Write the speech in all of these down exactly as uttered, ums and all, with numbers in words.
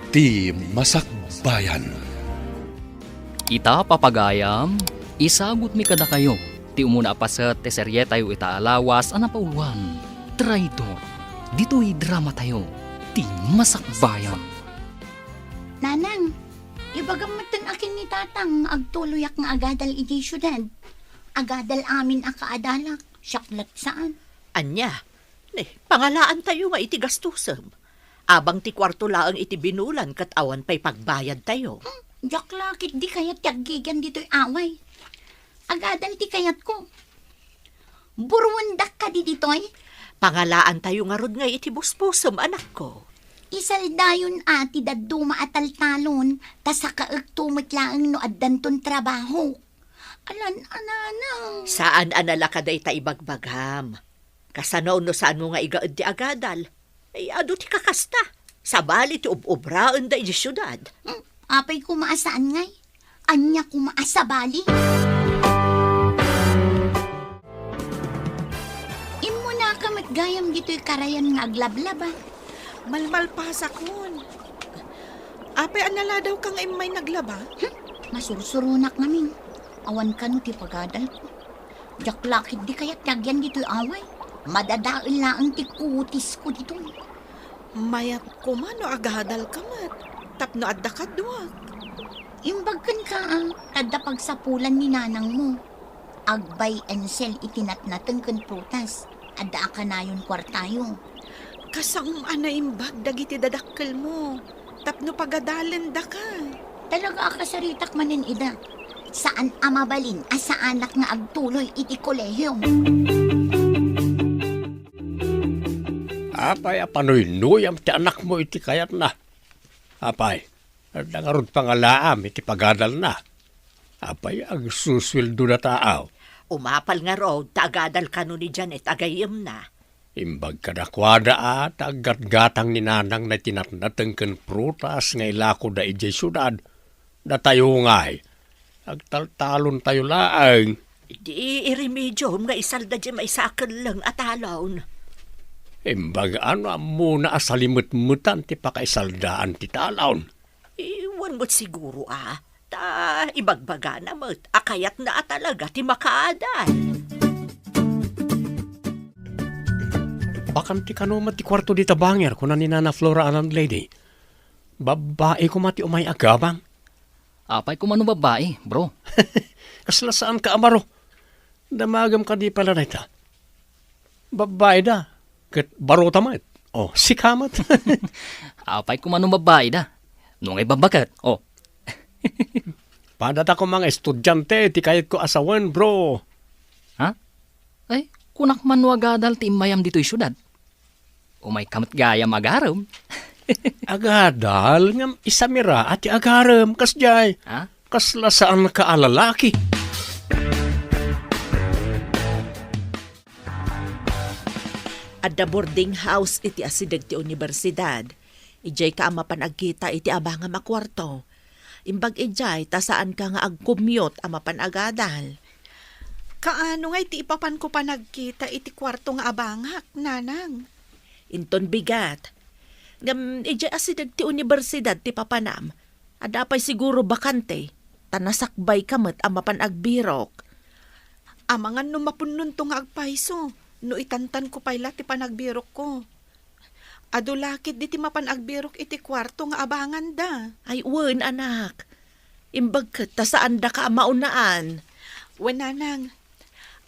Ti Masakbayan. Ita, papagayam, isagutmi kadakayo ti umuna a paset ti serietayo ita a lawas a napauluan, Traidor. Ditoy dramatayo, Ti Masakbayan. Nanang, ibagam metten a ken ni Tatang nga agtuloyak nga agadal idiay siudad. Agadal amin a kaadalak, siak la't saan. Ania? Ne, pangalaantayo nga iti gastusem. Abang ti kuarto laeng iti binulan ket awan pay pagbayadtayo. Hmm, diak la ketdi kayat ti aggigian ditoy away. Agadal ti kayatko. Buruendak kadi ditoy? Pangalaantayo ngarud ngay iti busbusem, anakko. Isaldayon a ti dadduma a taltalon, ta sakaekto met laeng no addanton trabaho. Alan a nanang. Saan a nalaka dayta ibagbagam. Kasano no saanmo nga igaed ti agadal? Ay, adu ti kakasta. Sabali ti ub-ubraenda iti siudad. Hmm, apay koma a saan ngay? Ania koma a sabali? Immunaka met gayam ditoy karayan nga aglablaba. Malmalpasakon. Apay a naladawka nga immay naglaba? Hmm, masursuronak ngamin. Awan kano ti pagadalko. Diak la ketdi kayat ti agyan ditoy away. Madadael laeng ti kutisko ditoy. Mayat koma no agadalka met tapno adda kaduak. Imbag kenka a, ta adda pagsapulan ni nanangmo. Ag-buy and sell iti natnateng ken prutas. Adda a kanayon kuartayo. Kasaom a naimbag dagiti dadakkelmo tapno pagadalendaka. Talaga a kasaritak manen ida. Saan a mabalin a saanak nga agtuloy iti kolehio. Apay a panuynuyam ti anakmo iti kayatna? Apay, adda ngarud pangalaam iti pagadalna? Apay, agsusueldo datayo? Umapal ngarud ta agadal kano ni Janet a gayyemna. Imbag kadakuada a ta aggatgatang ni nanangna iti natnateng ken prutas nga ilakoda idiay siudad. Datayo ngay, agtaltalontayo laeng. Idi iremediom nga isalda diay maysa a kelleng a talon. Imbag a no ammona a salimetmetan ti pakaisaldaan ti talon. Wen met siguro a, ta ibagbagana met a kayatna a talaga ti makaadal. Bakante kano met ti kuarto dita bangir, kuna ni Nana Flora a landlady. Babbai koma ti umay agabang. Apay koma no babbai, bro? Kasla saanka a baro? Damagem kadi pay la dayta? Babbai da, ket barota met. O, sika met. Apay koma no babbai da? No ngay babbaket, o. Padata koma nga estudiante ti kayatko a sawen, bro. Ha? Ay, kunak man no agadal ti immayam ditoy siudad. Umayka met gayam agarem. Agadal ngem isamira a ti agarem, kasdiay. Ha? Kasla saanka a lalaki. Adda boarding house iti asideg ti universidad. Idiayka a mapan agkita iti abangam a kuarto. Imbag idiay, ta saanka nga agcommute a mapan agadal. Kaano ngay ti ipapanko panagkita iti kuarto nga abangak, nanang? Inton bigat. Ngem idiay asideg ti universidad ti papanam, adda pay siguro bakante, ta nasakbayka met a mapan agbirok. Amangan no mapunnonto nga agpayso, no itantanko pay la ti panagbirokko. Adu la ketdi ti mapan agbirok iti kuarto nga abanganda. Ay, wen, anak. Imbag ket ta saandaka a maunaan. Wen, nanang.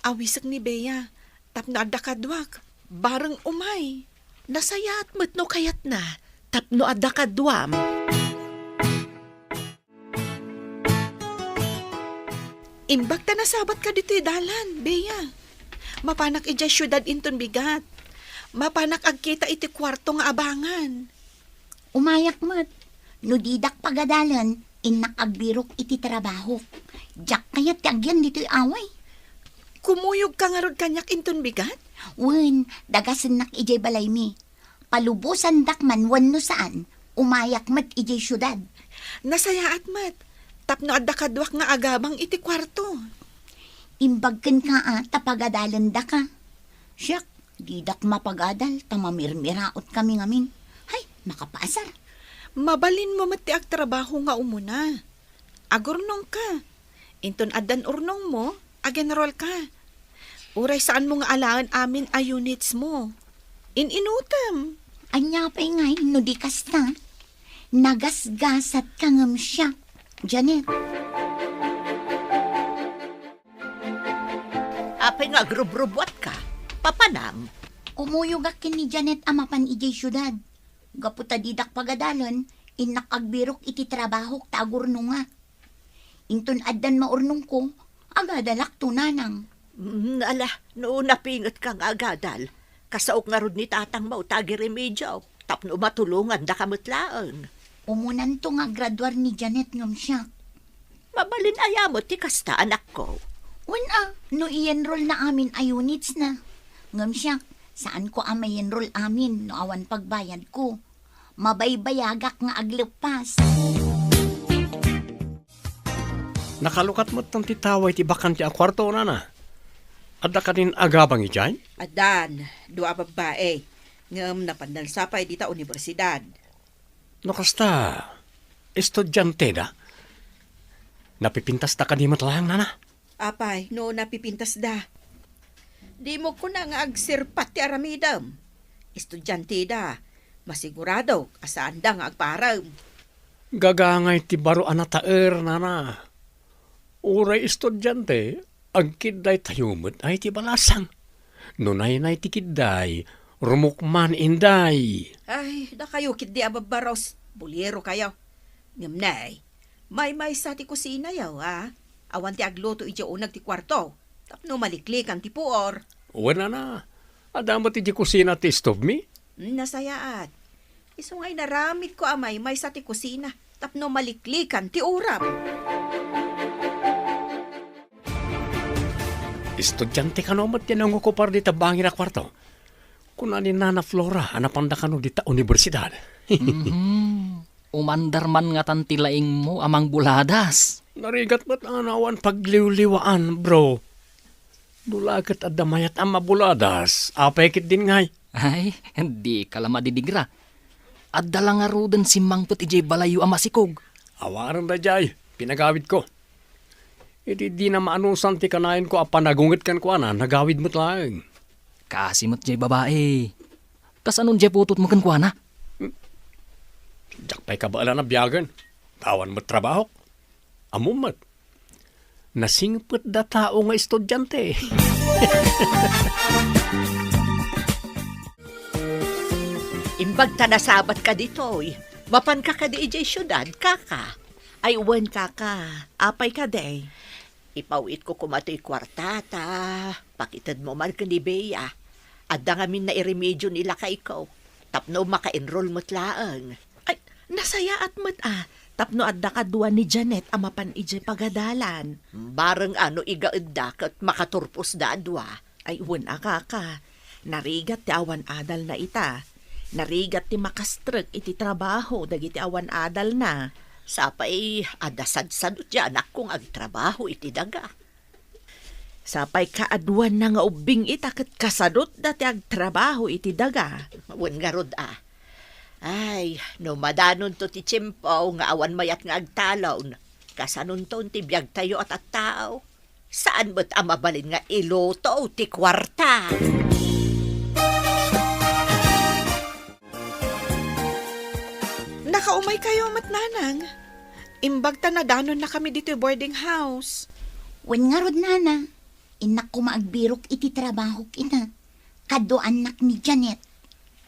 Awisek ni Bea, tapno adda kaduak, bareng umay. Nasayaat met no kayatna, tapno adda kaduam. Imbag ta nasabatka ditoy dalan, Bea. Mapanak idiay siudad inton bigat. Mapanak agkita iti kuarto nga abangan. Umayak met. No didak pagadalen, innak agbirok iti trabahok. Diak kayat ti agyan ditoy away. Kumuyogka ngarud kaniak inton bigat? Wen, dagasennak idiay balaymi. Palubosandak man wenno saan, umayak met idiay siudad. Nasayaat met, tapno adda kaduak nga agabang iti kuarto. Imbag kenka a ta pagadalendaka. Siak, didak mapagadal ta mamirmiraotkami ngamin. Hay, makapaasar. Mabalinmo met ti agtrabaho nga umuna. Agurnongka. Inton addan urnongmo, agenrolka. Uray saanmo nga alaen amin a units mo. In-inutem. Ania pay ngay no di kasta? Nagasgasatka ngem siak, Janet. Apay nga agrubrubuatka? Papanam? Umuyogak ken ni Janet a mapan idiay siudad. Gapu ta didak pagadalen, innak agbirok iti trabahok ta agurnongak. Inton addan maurnongko, agadalakto, nanang. Mm, ala, no napingetka nga agadal, kasaok ngarud ni tatangmo ta agiremedio tapno matulongandaka met laeng. Umunanto nga agraduar ni Janet ngem siak. Mabalin aya met ti kasta, anakko? Wen a, no i-enroll na amin a units na. Ngem siak, saanko a ma-enroll amin no awan pagbayadko. Mabaybayagak nga agleppas. Nakalukat met ti tawa iti bakante a kuarto, nana. Adda kadin agabang idiay? Addan, dua a babbai. Ngem napandansa pay dita universidad. No kasta, estudianteda? Napipintasda kadi met laeng, nana? Apay, no napipintasda? Dimo kuna nga agserpat ti aramidem. Estudianteda, masiguradok a saanda nga agparem. Gagangay ti baro a nataer, nana. Uray estudiante, agkiddaytayo met ay ti balasang. No naynay ti kidday, rumukman inday. Ay, dakayo ketdi a babbaros. Bulero kayo. Ngem nay, maymaysa ti kusinayo, a? Awan ti agluto idiay uneg ti kuarto, tapno maliklikan ti puor. Wen, nana, adda met idiay kusina ti stove mi? Nasayaat. Isu nga inaramidko a maymaysa ti kusina tapno maliklikan ti uram. Estudiante kano met ti nangokupar dita bangin a kuarto? Kuna ni Nana Flora a napanda kano dita universidad. Mhm. Umandar man ngatan ti laingmo a mangbuladas. Narigat met a awan pagliwliwaan, bro. No la ket adda mayat a mabuladas, apay ketdin ngay? Ay, dika la madidigra. Adda la ngaruden simmangpet idiay balayyo a masikog. Awanen daydiay, pinagawidko. Idi dina maanusan ti kanayanko a panagunget kenkuana, nagawid met laeng. Kaasi met jay babai. Kasanon jay putotmo kenkuana? Diak pay kabaelan a biagen. Awan met trabahok. Ammom met. Nasingpetda tao nga estudiante. Imbag ta nasabatka ditoy, mapanka kadi idiay siudad, kaka? Ay, wen, kaka. Apay kadi? Ipaw-itko koma toy kuarta ta pakitedmo man ken ni Bea. Adda ngamin nairemedio ni lakayko tapno maka-enroll met laeng. Ay, nasayaat met a tapno adda kadua ni Janet a mapan idiay pagadalan. Bareng a no igaedda ket makaturposda a dua. Ay, wen a, kaka. Narigat ti awan adalna ita. Narigat ti makastrek iti trabaho dagiti awan adalna. Sapay, adda sadsadot ti anakko nga agtrabaho iti daga. Sapay kaaduanna nga ubbing ita ket kasadotda ti agtrabaho iti daga. Wen ngarud a. Ay, no madanonto ti tiempo nga awan mayat nga agtalon, kasanonton ti biagtayo a tattao? Saan met a mabalin nga iluto ti kuarta? Nakaumaykayo met, nanang. Imbag ta nadanonnakami ditoy boarding house. Wen ngarud, nana. Innak koma agbirok iti trabahok ita. Kaduaannak ni Janet.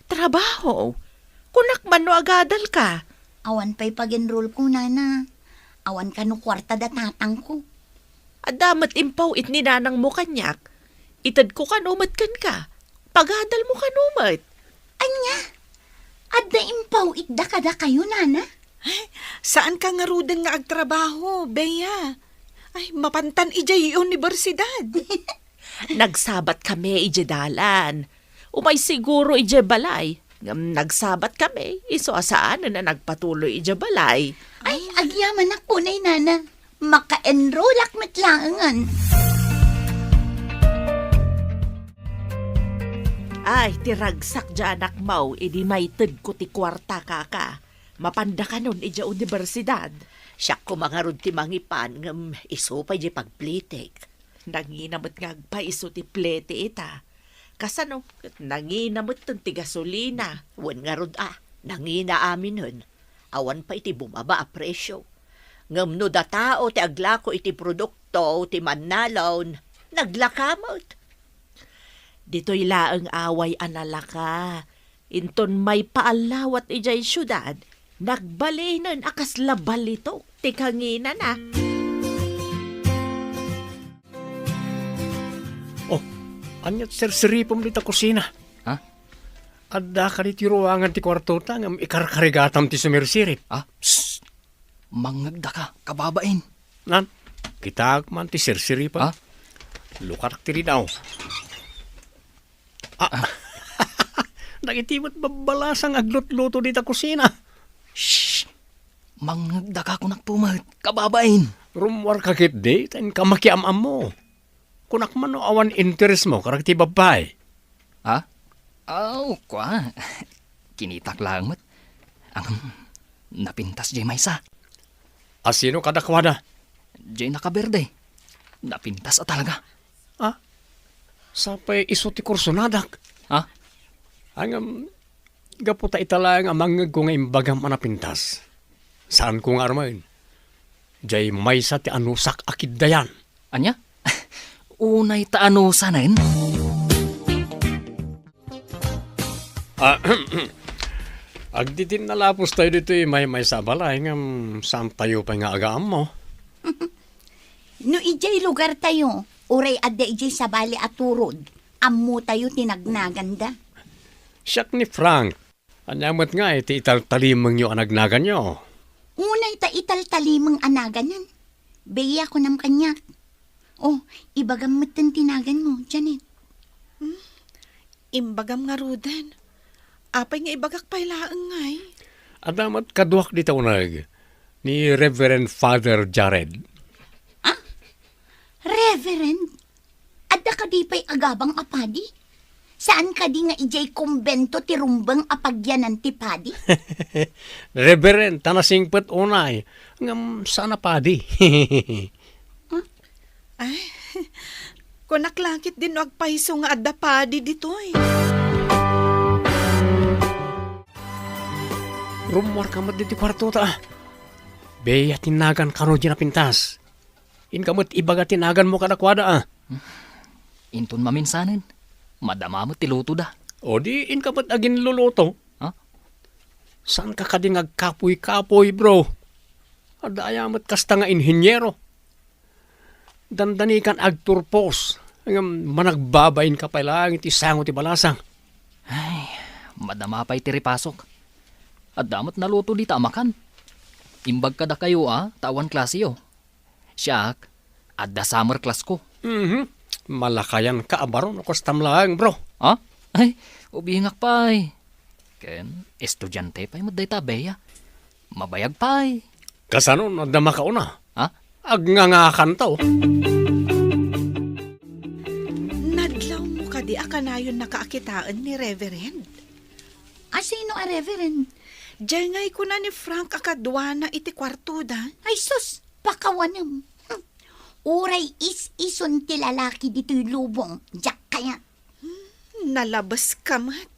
Trabaho? Kunak man no agadalka? Awan pay pag-enrollko, nana. Awan kano kuarta da tatangko. Adda met impaw-it ni nanangmo kaniak. Itedko kano met kenka. Pagadalmo kano met. Ania? Adda impaw-itda kadakayo, nana? Ay, saanka ngaruden nga agtrabaho, Bea. Ay, mapantan idiay universidad. Nagsabatkami idiay dalan. Umay siguro idiay balay. Ngem nagsabatkami, isu a saanen a nagpatuloy idiay balay. Ay, agyamanak unay, nana. Maka-enrollak met laengen. Ay, ti ragsak diay anakmo idi maitedko ti kuarta, kaka. Mapanda kanon idiay universidad. Siak koma ngarud ti mangipan ngem isu pay diay pagplitek. Nangina met nga agpaiso ti plete ita. Kasano ket nangina metten ti gasolina. Wen ngarud a, nangina aminen. Awan pay ti bumaba a presio. Ngem no datao ti aglako iti produkto ti mannalon, naglaka met. Ditoy laeng away a nalaka. Inton maipaallawat idiay siudad, nagbalinen a kasla balitok ti kanginana. Oh, ania ti sirsiripem dita kusina? Ha? Adda kadi ti ruangan ti kuartota ngem ikarkarigatam ti sumirsirip. Ah, psst! Mangngegdaka, kababain. Nan, kitaek man ti sirsiripem. Ha? Lukatak ti ridaw. Ah. Dagiti met babbalasang aglutluto dita kusina. Shh! Mangngegdaka kunak met, kababain. Rummuarka ketdi, ta inka makiam-ammo. Kunak man no awan interesmo kadagiti babbai. Ha? Aw, kua. Kinitak laeng met. Ang napintas diay maysa. A sino kadakuada? Diay nakaberde. Napintas a talaga. Ah? Sapay isu ti kursonadak. Ha? Ngem, gapu ta ita laeng a mangngegko nga imbagam a napintas. Saanko nga armen. Diay maysa ti anusak a kiddayan. Ania? Unay ta anusanen? Ah, agdidinna la pustayo ditoy maymaysa a balay ngem saantayo pay nga agaammo. No idiay lugartayo, uray adda idiay sabali a turod, ammotayo ti nagnaganda. Siak ni Frank. Ania met ngay ti italtalimengyo a nagnaganyo? Unay ta italtalimeng a naganen. Bea, kunam kaniak. Oh, ibagam metten ti naganmo, Janet. Hmm? Imbagam ngaruden. Apay nga ibagak pay laeng ngay? Adda met kaduak dita uneg, ni Reverend Father Jared. Ah? Reverend? Adda kadi pay agabang a padi? Saan kadi nga idiay kumbento ti rumbeng a pagyanan ti padi? Reverend, ta nasingpet unay, ngem saan a padi. Huh? Ay, kunak la ketdin no agpayso nga adda padi ditoy. Rummuarka met ditoy kuartota. Bea ti nagan kano diay napintas. Inka met ibaga ti naganmo kadakuada, a. Inton maminsanen, madama met ti lutoda. O di, inka met aginluluto. Ha? Saanka kadi nga agkapoy-kapoy, bro? Adda aya met kasta nga inheniero? Dandanikan agturpos, ngem managbabainka pay laeng iti sango ti balasang. Ay, madama pay ti ripasok. Adda met naluto dita a makan. Imbag kadakayo a, ta awan klaseyo. Siak, adda summer class ko. Mhm. Malakayanka a baro no kastam laeng, bro. Ha? Ay, ubingak pay. Ken, estudiante pay met dayta, Bea. Mabayag pay. Kasano no adda makauna? Ha? Agngangakanto. Nadlawmo kadi a kanayonnaka a kitaen ni Reverend? A sino a Reverend? Diay ngay kuna ni Frank a kaduana iti kuartoda. Ay sus, pakawanem. Hmm. Uray is-ison ti lalaki ditoy lubong, diak kayat. Hmm, nalabeska met.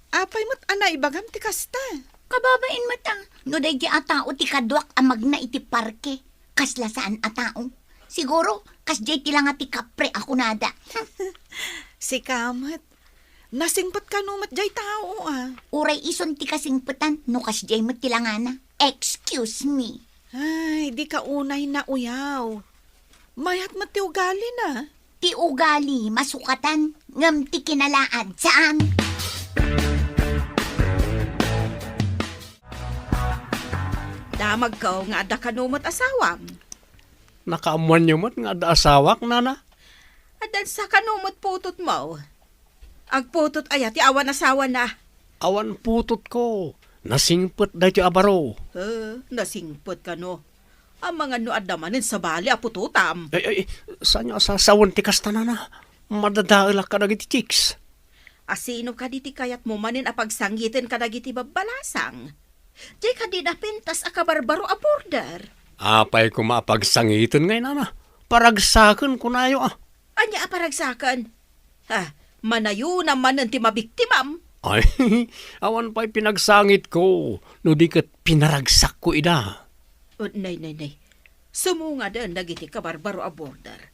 Apay met a naibagam ti kasta? Kababain met a, no daydiay a tao ti kaduak a magna iti parke, kasla saan a tao. Siguro, kasdiay ti langa ti kapre a kunada. Sika met. Nasingpet kano met diay tao, a? Uray ison ti kasingpetan no kasdiay met ti langana. Excuse me. Ay, dika unay nauyaw. Mayat met ti ugalina. Ti ugali, masukatan, ngem ti kinalaad, saan. Damagko nga adda kano met asawam. Nakaammoanyo met nga adda asawak, nana? Adda sa kano met putotmo. Agputot aya ti awan asawana? Awan putotko. Nasingpet daytoy a baro. Eh, nasingpet kano? Amangan no adda manen sabali a putotam. Ay, ay, saanyo a sasawen ti kasta, nana? Madadaelak kadagiti chicks. A sino kadi ti kayatmo manen a pagsangiten kadagiti babbalasang? Diay kadi napintas a kabarbaro a border? Apay koma a pagsangiten ngay, nana? Paragsaken, kunayo, a. Ania a paragsaken? Ha, manayona manen ti mabiktimam. Ay, awan pay pinagsangitko, no di ket pinaragsakko ida. Oh, nay, nay, nay. Sumungaden dagiti kabarbaro a border.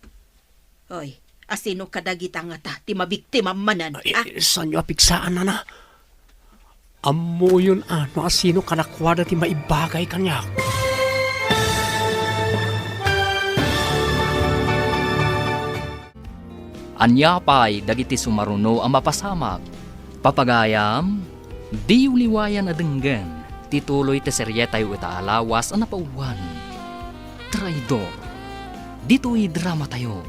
Oy, asino kadagita ngata ti mabiktimam manen, Ay, ah? Saanyo a pigsaan, nana? Ammoyon a no asino kadakuada ti maibagay kaniak. Ania pay dagiti sumaruno a mapasamak? Papagayam, diyo liwayan a denggen ti tuloy ti serietayo ita a lawas a napauluan. Traidor. Ditoy dramatayo,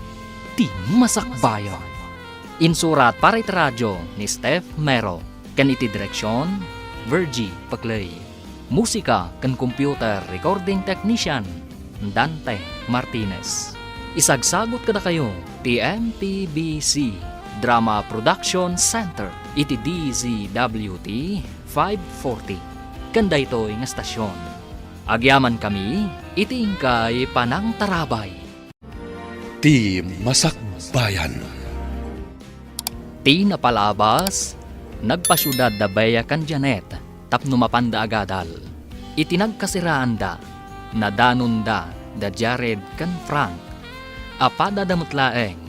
ti Masakbayan. Insurat para iti radio ni Steph Mero, ken iti direksion, Virgie Paclay. Musika ken computer recording technician, Dante Martinez. Isagsagut kadakayo ti M P B C Drama Production Center iti D Z W T five forty. Ken daytoy nga estasion, agyamankami iti inkay panangtarabay. Ti Masakbayan. Ti napalabas, nagpasiudad da Bea ken Janet tapno mapanda agadal. Iti nagkasiraanda, nadanonda da Jared ken Frank. Apadada met laeng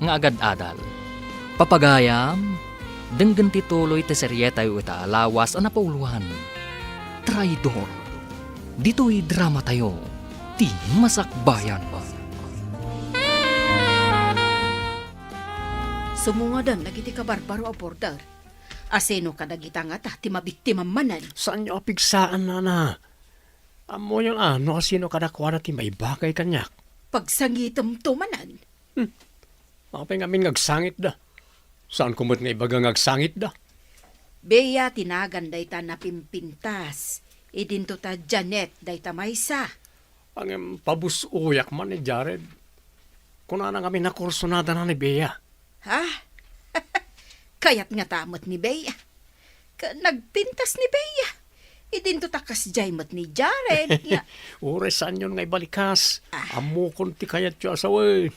nga agad-adal. Papagayam, denggen ti tuloy ti serietayo ita a lawas a napauluan. Traidor. Ditoy dramatayo, ti Masakbayan. Sumungaden dagiti kabarbaro a border. Asino kadagita ngata ti mabiktimam manen? Saanyo a pigsaan, nana? Ammoyon a no asino kadakuada ti maibagay kaniak. Pagsangitemto manen. Hmm. Apay ngamin nga agsangitda? Saanko met nga ibaga nga agsangitda? Bea ti nagan dayta napimpintas. Idinto ta Janet dayta maysa. Ngem pabus-oyak man ni Jared. Kunana ngamin a kursunadana ni Bea. Ha? Kayat ngata met ni Bea. Ket nagpintas ni Bea. Idinto ta kasdiay met ni Jared nga Uray saanyon nga ibalikas. Ah. Ammokon ti kayatyo a sawen.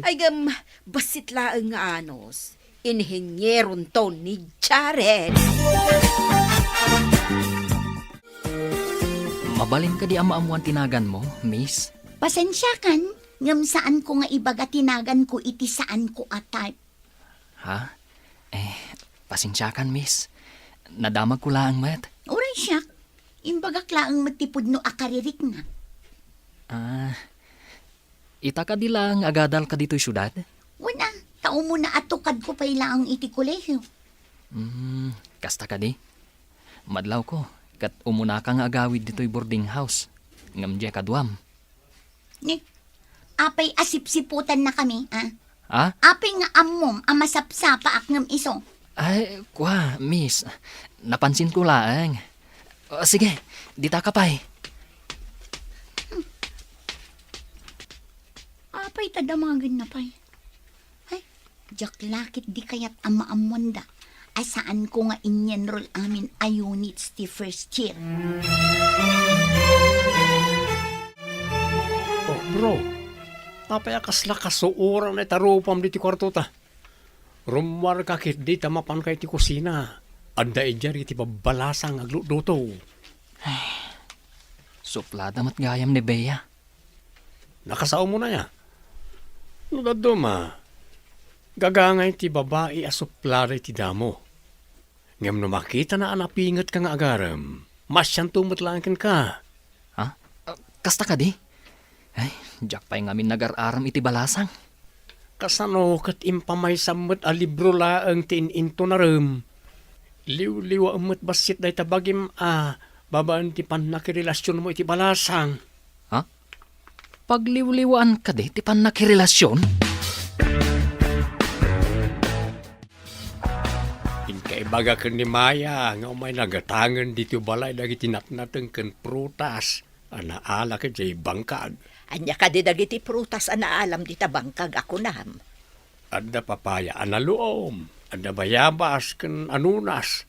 Ay, ngem, bassit laeng nga anus, inhinieronto ni Jared. Mabalin kadi a maammuan ti naganmo, miss? Pasensiakan, ngem saanko nga ibaga ti naganko iti saanko a type. Ha? Eh, pasensiakan, miss. Nadamagko laeng met. Uray siak. Imbagak laeng met ti pudno a kaririknak. Ah, ita kadi laeng agadalka ditoy siudad? Wen a, ta umuna a tukadko pay laeng iti kolehio. Hmm, kasta kadi? Madlawko, ket umunaka nga agawid ditoy boarding house. Ngem diay kaduam. Ni, apay a sipsiputannakami, a? Ha? Apay nga ammom a masapsapaak ngem isu? Ay, kua, miss. Napansinko laeng. O, sige, ditaka pay. Apay ta damagenna pay? Ay, diak la ketdi kayat a maammoanda a saanko nga in-enroll amin a units ti first year. Oh, bro, apay a kasla kasuoran a itarupam ditoy kuartota? Rummuarka ketdi ta mapanka iti kusina. Adda idiay dagiti babbalasang nga aglutluto. Ay, suplada met gayam ni Bea. Nakasaom unay a. No dadduma, gagangay ti babai a suplada iti damo. Ngem no makitana a napingetka nga agarem, maasianto met laeng kenka. Ha? Ah, kasta kadi? Ay, diak pay ngamin nagar-aram iti balasang. Kasano ket impamaysam met a libro laeng ti in-intonarem? Liwliwaem met bassit dayta bagim a babaen ti pannakirelasionmo iti balasang. Ha? Pagliwliwaan kadi ti pannakirelasion? Inkaibaga ken ni Maya nga umay nagatangen ditoy balay dagiti natnateng ken prutas a naala idiay bangkag. Ania kadi dagiti prutas a naalam dita bangkag a kunam? Adda papaya a naluom, adda bayabas ken anunas.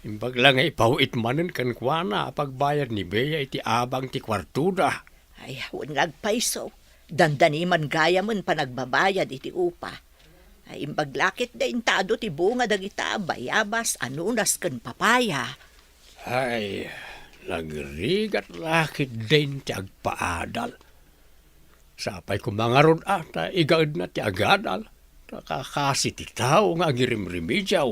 Imbag la nga ipaw-it manen kenkuana a pagbayad ni Bea iti abang ti kuartoda. Ay, wen nga agpayso. Dandani man gayamen panagbabayad iti upa. Ay, imbag la ketdin ta adu ti bunga dagita a bayabas, anunas ken papaya. Ay, nagrigat la ketdin ti agpaadal. Sapay koma ngarud a ta igaedna ti agadal. Ta kakasi ti tao nga agirimrimidiaw.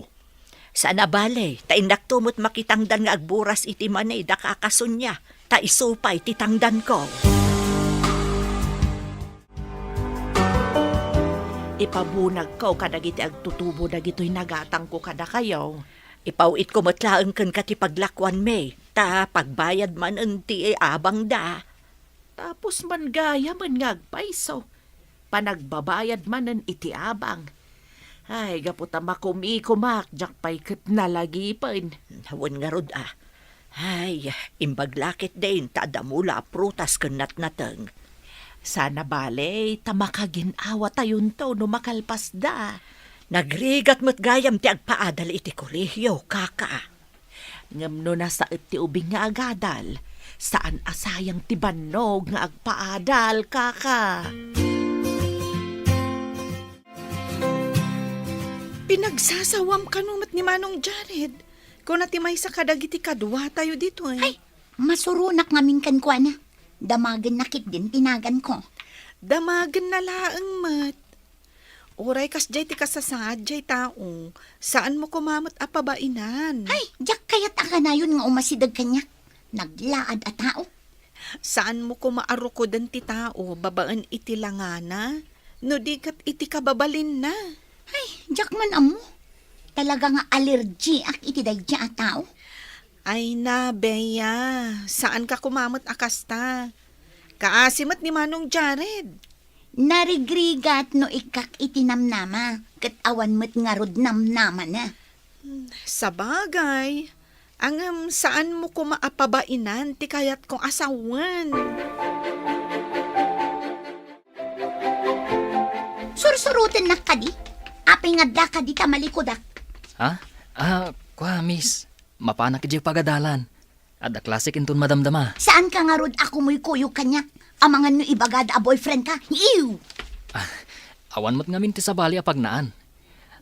Saan a bale, ta innakto met makitangdan nga agburas iti mani da kakasunia, ta isu pay ti tangdanko. Ipabunagko kadagiti agtutubo dagitoy nagatangko kadakayo. Ipaw-itko met laeng kenka ti paglakuanmi, ta pagbayad manen ti abangda. Tapos man gayamen nga agpayso, panagbabayad manen iti abang. Ay, gapu ta makumikumak, diak pay ket nalagipen. Wen ngarud a. Ay, imbag la ketdin ta adda mula a prutas ken natnateng. Saan a bale, ta makagin-awatayonto no makalpasda. Nagrigat met gayam ti agpaadal iti kolehio, kaka. Ngem no nasaet ti ubing nga agadal, saan a sayang ti bannog nga agpaadal, kaka. Pinagsasawam kano met ni Manong Jared. Kuna ti maysa kadagiti kaduatayo ditoy. Ay, masuronak ngamin kenkuana. Damagenna ketdin ti naganko. Damagenna laeng met. Uray kasdiay ti kasasaad diay tao, saanmo koma met a pabainan. Ay, diak kayat a kanayon nga umasideg kaniak. Naglaad a tao. Saanmo koma a rukoden ti tao babaen iti langana, no di ket iti kababalinna. Ay, diak man ammo. Talaga nga alergiak iti daydiay a tao. Ay na, Bea, saanka koma met a kasta. Kaasi met ni Manong Jared. Narigrigat no ikkak iti namnama, ket awan met ngarud namnamana. Sabagay, ngem saanmo koma a pabainan ti kayatko a sawen. Sursurotennak kadi? Apay nga adda kadi ta malikudak? Ha? Ah, kua, miss. Mapanak idiay pagadalan. Adda klasek inton madamdama. Saanka ngarud a kumuykuyog kaniak? Amangan no ibagada a boyfriendka? Ew! Ah, awan met ngamin ti sabali a pagnaan.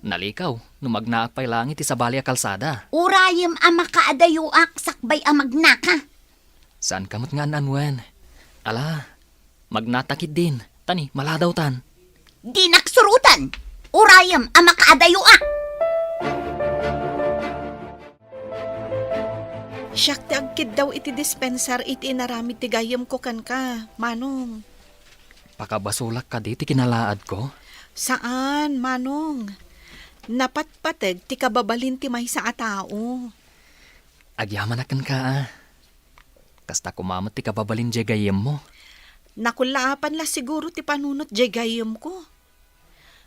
Nalikaw no magnaak pay laeng iti sabali a kalsada. Urayem a makaadayoak sakbay a magnaka. Saanka met nga an-anuen. Ala, magnata ketdin, ta ni, maladawtan. Dinak suroten! Urayem a makaadayoak! Siak ti agkiddaw iti dispensar iti inaramid ti gayyemko kenka, Manong. Pakabasolak kadi ti kinalaadko? Saan, Manong. Napatpateg ti kababalin ti maysa a tao. Agyamanak kenka, a. Kasta koma met ti kababalin diay gayyemmo. Nakullaapan la siguro ti panunot diay gayyemko.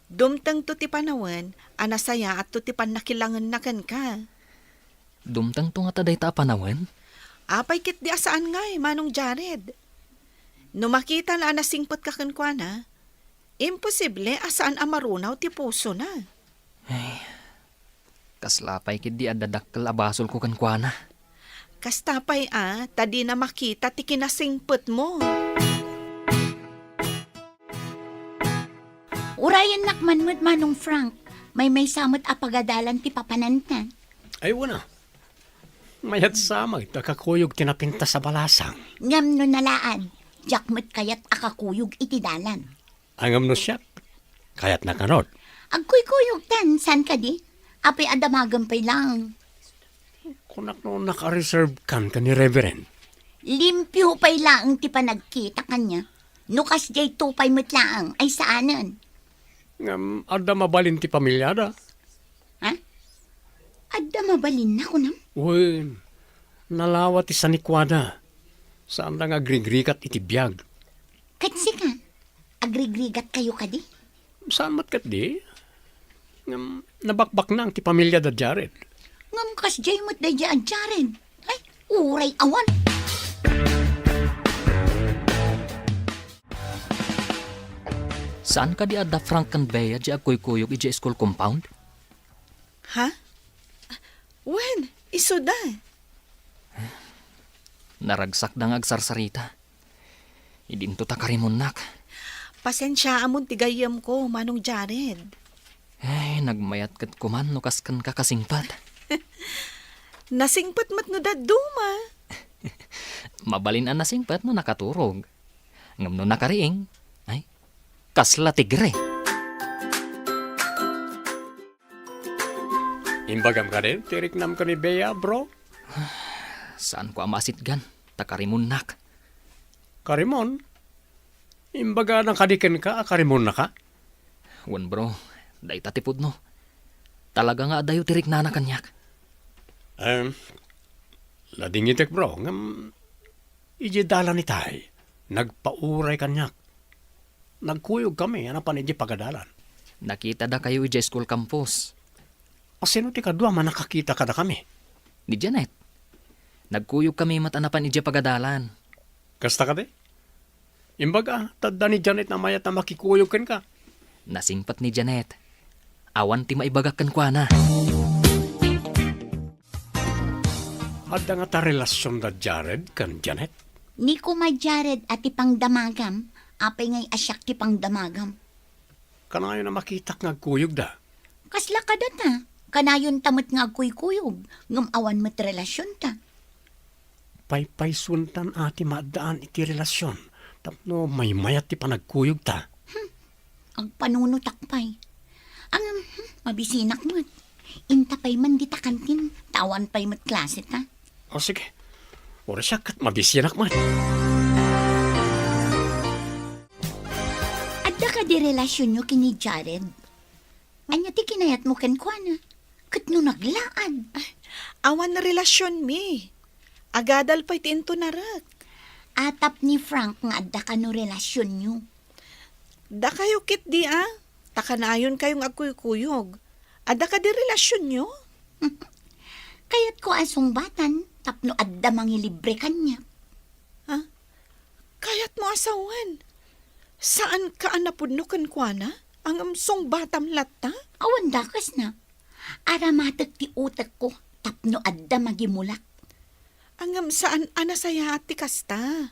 Dumtengto ti panawen a nasayaatto ti pannakilangenna kenka. Dumtengto ngata dayta a panawen? Apay ketdi a saan ngay, Manong Jared? No makitana a nasingpetka kenkuana, imposible a saan a marunaw ti pusona. Ay, kasla pay ketdi adda dakkel a basolko kenkuana. Kasta pay a, ta dina makita ti kinasingpetmo. Urayennak man met, Manong Frank. Maymaysa met a pagadalan ti papananta. Ay, wen a. Mayat sa met a kakuyog ti napintas a balasang. Ngem no nalaad, diak met kayat a kakuyog iti dalan. Ngem no siak, kayatnak ngarud. Agkuykuyogtan, saan kadi? Apay a damagem pay laeng. Kunak no naka-reserve kan ken ni Reverend. Limpio pay laeng ti panagkita kaniak. No kasdiay to pay met laeng, ay saanen. Ngem adda mabalin ti pamiliada. Ha? Adda mabalinna, kunam? Wen, nalawa ti sanikuada. Saanda nga agrigrigat iti biag. Ket sika, agrigrigatkayo kadi? Saan met ketdi? Ngem nabakbaknang ti pamiliada Jared. Ngem kasdiay met daydiay a Jared. Ay, uray awan. Saan kadi adda Frank ken Bea diay agkuykuyog idiay school compound? Ha? Wen, Isuda. Naragsakda nga agsarsarita. Idinto ta karimonnak. Pasensiaamon ti gayyemko, Manong Jared. Ay, nagmayat ket kuman no kas kenka kasingpet. Nasingpet met no dadduma. Mabalin a nasingpet no nakaturog. Ngem no nakariing, ay, kasla tigre. Imbagam kadi ti riknam ken ni Bea, bro? Saanko a maasitgan, ta karimonnak. Karimon? Imbagana kadi kenka a karimonnaka? Wen, bro, dayta ti pudno. Talaga nga adayo ti riknana kaniak. Em, ladingitek, bro, ngem idiay dalan itay, nagpauray kaniak. Nagkuyogkami a napan idiay pagadalan. Nakitada kayo idiay school campus. A sino ti kadua a nakakita kadakami? Ni Janet. Nagkuyogkami met a napan idiay pagadalan. Kasta kadi? Imbaga, ta adda ni Janet a mayat a makikuyog kenka. Nasingpet ni Janet. Awan ti maibagak kenkuana. Adda ngata relasionda Jared ken Janet? Ni kuma Jared a ti pangdamagam, apay ngay a siak ti pangdamagam? Kanayon a makitak nga agkuyogda. Kasla kadata, kanayonta met nga agkuykuyog, ngem awan met relasionta. Paypaysuentan a ti maaddaan iti relasion tapno maymayat ti panagkuyogta. Hmm, agpanunotak pay. Ngem, hmm, mabisinak met. Inta pay man dita kantin, ta awan pay met klaseta. O sige, uray siak ket mabisinak met. Adda kadi relasionyo ken ni Jared? Ania ti kinayatmo kenkuana? Ket no naglaad? Ay, awan relasionmi. Agadal pay ti intunarek. Atap ni Frank nga adda kano relasionyo. Dakayo ketdi a, ta kanayonkayo nga agkuykuyog. Adda kadi relasionyo? Kayatko a sungbatan tapno adda mangilibre kaniak. Ha? Kayatmo a sawen? Saanka a napudno kenkuana? Ngem sungbatam latta? Awan dakesna. Aramatek ti utekko tapno adda magimulak. Ngem saan a nasayaat ti kasta.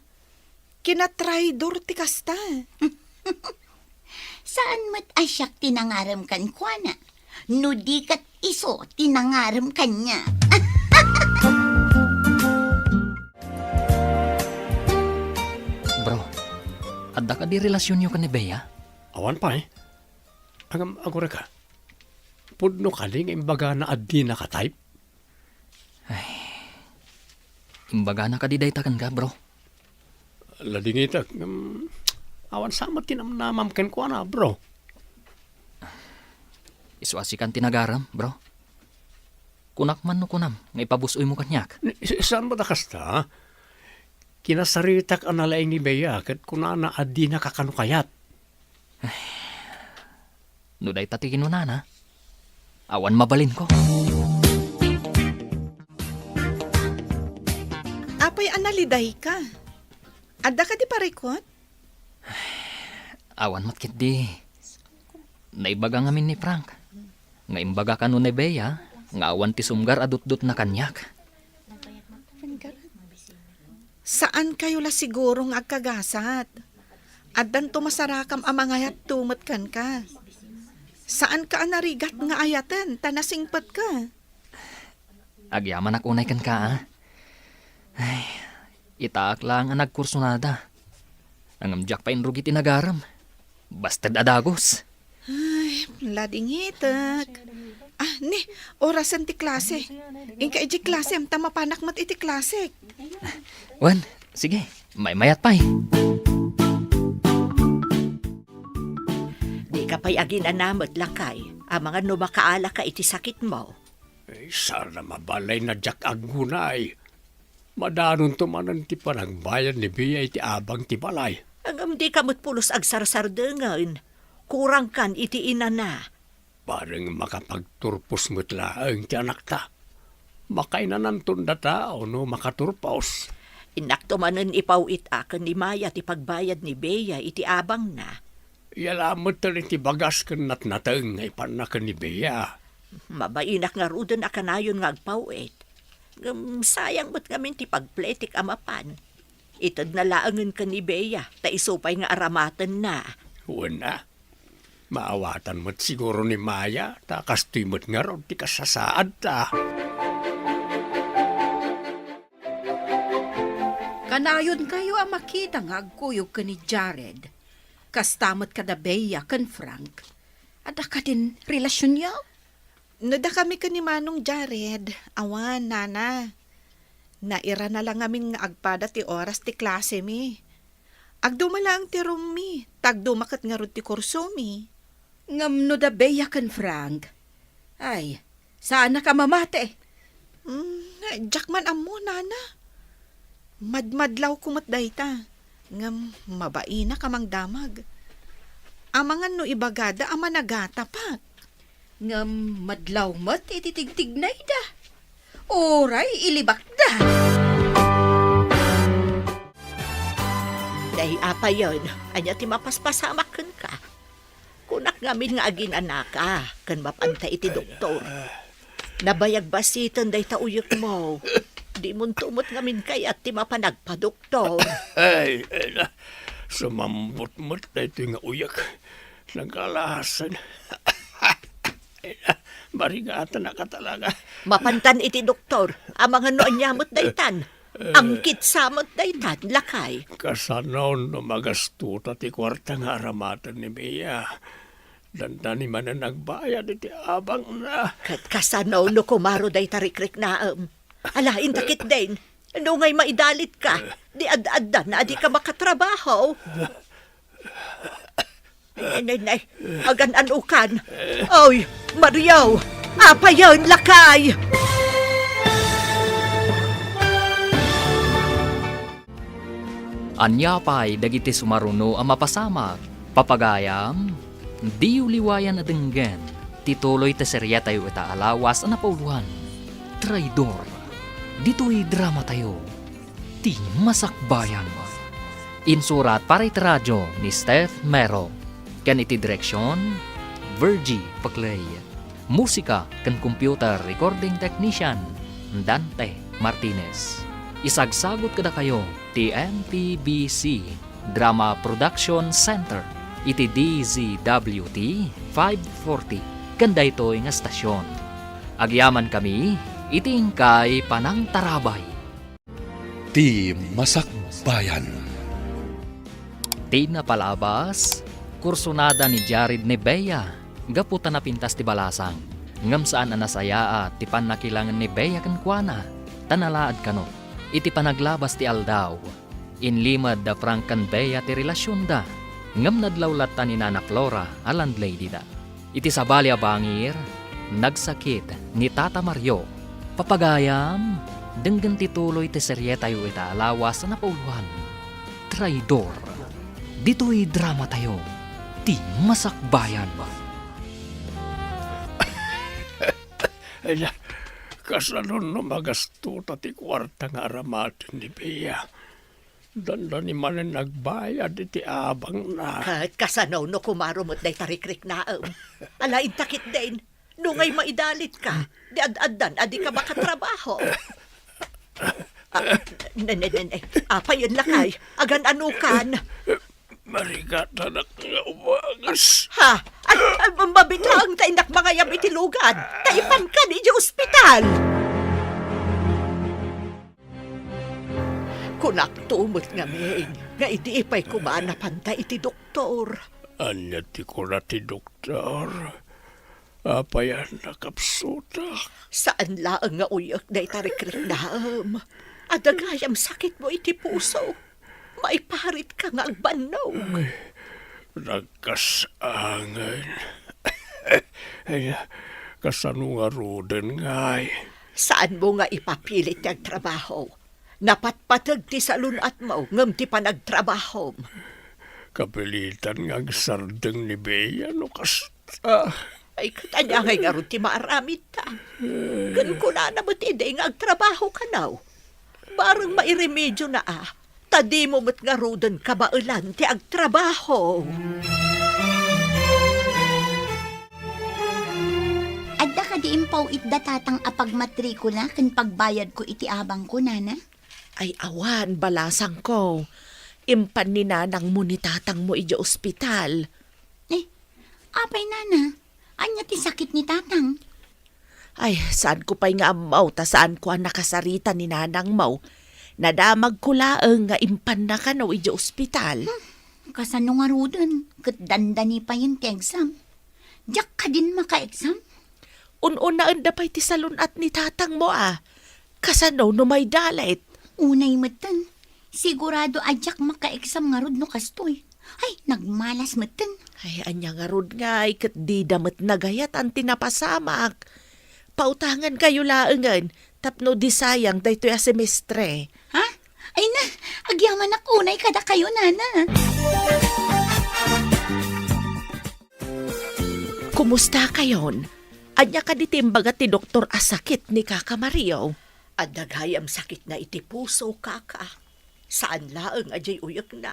Kinatraidor ti kasta. Saan met a siak ti nangarem kenkuana, no di ket isu ti nangarem kaniak. Bro, adda kadi relasionyo ken ni Bea? Awan pay. Ngem agurayka, pudno kadi nga imbagana a dinaka type? Ay, imbagana kadi dayta kenka, bro? Ladingitek, ngem awan sa met ti namnamam kenkuana, bro. Isu a sikan ti nagarem, bro. Kunak man no kunam nga ipabus-oymo kaniak. Ni-, saan met a kasta? Kinasaritak a nalaing ni Bea ket kunana a dinaka kano kayat. No dayta ti kinunana, awan mabalinko. Apay a nalidayka? Adda kadi parikut? Awan met ketdi. Naibaga ngamin ni Frank nga imbaga kano ni Bea nga awan ti sumgar a dutdotna kaniak. Saankayo la siguro nga agkagasat. Addanto masarakam a mangayatto met kenka. Saanka a narigat nga ayaten ta nasingpetka. Agyamanak unay kenka, a. Ay, itaak laeng a nagkursunada. Ngem diak pay inrugi ti nagarem. Basted a dagus. Ay, ladingitek. Ah, ni, orasen ti klase. Inka idiay klasem, ta mapanak met iti klasek. Wen, sige, maymayat pay. Dika pay aginana met, lakay, amangan no makaalaka iti sakitmo. Ay, saan a mabalay na diak aggunay. Madanonto manen ti panagbayad ni Bea iti abang ti balay. Ngem dika met pulos agsarsardengen. Kurangkan iti inana. Bareng makapagturpos met laeng ti anakta. Makainananton data no makaturpos. Innakto manen ipaw-it a ken ni Maya ti pagbayad ni Bea iti abangna. Yalametten iti bagas ken natnateng nga ipanna ken ni Bea. Mabainak ngaruden a kanayon nga agpaw-it. Ngem sayang met ngamin ti pagpletik a mapan. Itedna laengen ken ni Bea, ta isu pay nga aramatenna. Wen a. Maawatan met siguro ni Maya, ta kastoy met ngarud ti kasasaadta. Kanayonkayo a makita nga agkuyog ken ni Jared. Kasta met kada Bea ken Frank. Adda kadin relasionyo? No dakami ken ni Manong Jared, awan, nana. Nairana la ngamin nga agpada ti oras ti klasemi. Agduma laeng ti roommi, ta agduma ket ngarud ti kursomi. Ngem no da Bea ken Frank, ay, saannak a mamati. Hmm, diak man ammo, nana. Madmadlawko met dayta. Ngem mabainak a mangdamag. Amangan no ibagada a managatapak. Ngem madlaw met iti tigtignayda. Uray ilibakda. Day, apayen, ania ti mapaspasamak kenka? Kunak ngamin nga aginanaka ken mapanta iti doktor. Nabayag basiten dayta uyekmo. Dimonto met ngamin kayat ti mapan agpadoktor. Ay, ay na, sumambot met daytoy nga uyek. Nagkalasen. Ay na, marigatanaka talaga. Mapantan iti doktor. Amangan no ania met daytan. Angkit sa met daytan, lakay. Kasano no magastota ti kuarta nga aramaten ni Mia? Dandani manen agbayad iti abangna. Ket kasano no kumaro dayta rikriknaem? Ala, inta ketdin, nungay maidalitka, di ad-addan a dika makatrabaho. Nay, nay, nay, agan-anokan. Oy, Mario, apayen, lakay! Ania pay dagiti sumaruno a mapasamak? Papagayam, diyo liwayan a denggen ti tuloy ti serietayo ita a lawas a napauloan, Traidor. Ditoy dramatayo, Ti Masakbayan. Insurat para iti radio ni Steph Mero, ken iti direksion, Virgie Paclay. Musika ken computer recording technician, Dante Martinez. Isagsagut kadakayo ti M P B C Drama Production Center iti D Z W T five forty ken daytoy nga estasion. Agyamankami iti inkay panangtarabay. Ti Masakbayan. Ti napalabas, kursonada ni Jared ni Bea gapu ta napintas ti balasang. Ngem saan a nasayaat ti pannakilangen ni Bea kenkuana, ta nalaad kano. Iti panaglabas ti aldaw, inlimed da Frank ken Bea ti relasionda, ngem nadlaw latta ni Nana Flora a landladyda. Iti sabali a bangir, nagsakit ni Tata Mario. Papagayam, denggen ti tuloy ti serietayo ita a lawas a napauloan, Traidor. Ditoy dramatayo, Ti Masakbayan. Ay, kasano no magastota ti kuarta nga aramaten ni Bea? Dandani manen nagbayad iti abangna. Ket kasano no kumaro met dayta rikriknaem? Ala, inta ketdin, nungay maidalitka, di ad-addan a dika makatrabaho. Ah, ne, ne, ne, ne. Apayen, lakay, agan-anokan. Marigatanak nga umangas. Ha? Ay, ay, mabitaeng ta innak mangayab iti lugad. Ta ipankan iti ospital. Kunakto met ngamin nga idi pay koma napanta iti doktor. Ania ti kuna ti doktor? Apay a nakapsutak? Saan laeng nga uyek dayta rikriknaem. Adda gayam sakitmo iti puso. Maiparitka nga agbannog. Ay, nagkasangen. Ay, kasano ngaruden ngay? Saanmo nga ipapilit ti agtrabaho. Napatpateg ti salun-atmo ngem ti panagtrabahom. Kapilitan nga agsardeng ni Bea no kasta. Ay, ket ania ngay ngarud ti maaramidta? Ken kunana met idi nga agtrabaho kano. Bareng mairemedio na a, ta dimo met ngaruden kabaelan ti agtrabaho. Ag Adda kadi impaw-itda tatang a pagmatrikula ken pagbayadko iti abangko, nana? Ay, awan, balasangko. Impan ni nanangmo ni tatangmo idiay ospital. Eh, apay, nana? Ania ti sakit ni tatang? Ay, saanko pay nga ammo ta saanko a nakasarita ni nanangmo. Nadamagko laeng nga impanna kano idiay ospital. Hmm, kasano ngaruden? Ket dandani payen ti exam. Diak kadin maka-exam? Un-unaenda pay ti salun-at ni tatangmo a. Kasano no maidalit? Unay metten. Sigurado a diak maka-exam ngarud no kastoy. Ay, nagmalas metten. Ay, ania ngarud ngay, ket dida met nagayatan ti napasamak. Pautangankayo laengen tapno di sayang daytoy a semestre. Ha? Ay na, agyamanak unay kadakayo, nana. Kumustakayon? Ania kadi ti imbaga ti doktor a sakit ni Kaka Mario? Adda gayam sakitna iti puso, kaka. Saan laeng a diay uyekna.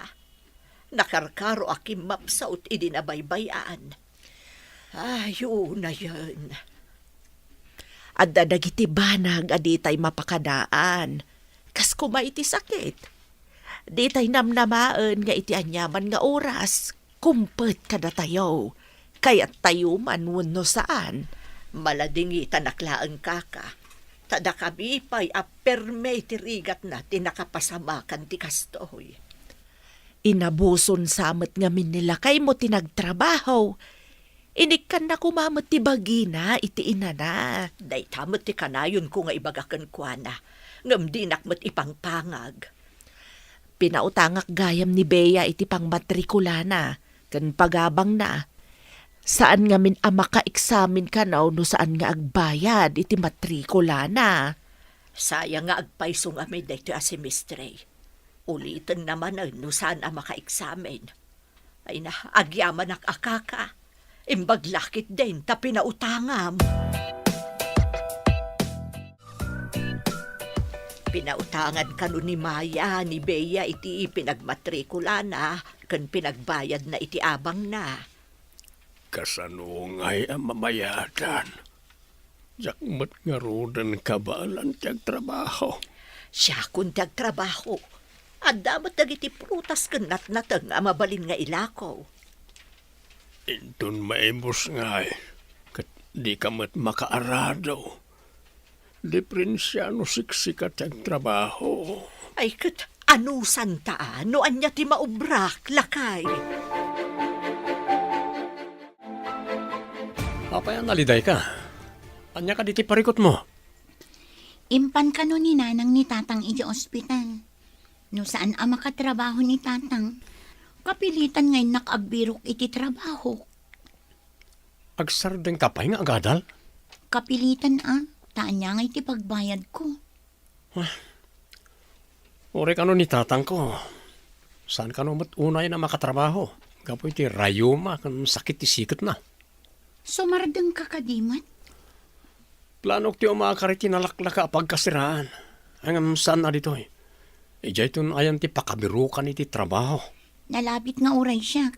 Nakarkaro a kimmapsut idi nabaybay-an. Ay, unayen. Adda dagiti banag a ditay mapakadaan. Kas koma iti sakit. Ditay namnamaen nga iti aniaman nga oras, kumpet kadatayo. Kayattayo man wenno saan. Maladingitanak laeng, kaka. Ta dakami pay a perme ti rigatna ti nakapasamakan ti kastoy. Inabuson sa met ngamin ni lakaymo ti nagtrabaho. Inikkanna koma met ti bagina iti inana. Dayta met ti kanayonko nga ibaga kenkuana, ngem dinak met ipangpangag. Pinautangak gayam ni Bea iti pangmatrikulana ken pagabangna. Saan ngamin a makaeksamen kano no saan nga agbayad iti matrikulana. Sayang nga agpayso ngamin daytoy a semestre. Ulitenna manen no saan a makaeksamen. Ay na, agyamanak a kaka. Imbag la ketdin ta pinautangam. Pinautangan kano ni Maya ni Bea iti pinagmatrikulana ken pinagbayadna iti abangna. Kasano ngay a mamayadan? Diak met ngaruden kabaelan ti agtrabaho. Siakon ti agtrabaho. Adda met dagiti prutas ken natnateng a mabalin nga ilako. Inton maimus ngay, ket dika met makaarado. Diferensia no siksika ti agtrabaho. Ay, ket anusanta a no ania ti maubrak, lakay? Apay a nalidayka? Ania kadi ti parikutmo? Impan kano ni nanang ni tatang idiay ospital. No saan a makatrabaho ni tatang, kapilitan nga innak agbirok iti trabaho. Agsardengka pay nga agadal? Kapilitan a, ta ania ngay ti pagbayadko? Ah, uray kano ni tatangko. Saan kano met unay a makatrabaho gapu iti rayuma ken sakit ti siketna. Sumardengka kadi met? Planok ti umakar iti nalaklaka a pagkasiraan. Ngem saan a ditoy. Idiayton ayan ti pakabirokan iti trabaho. Nalabit nga uray siak,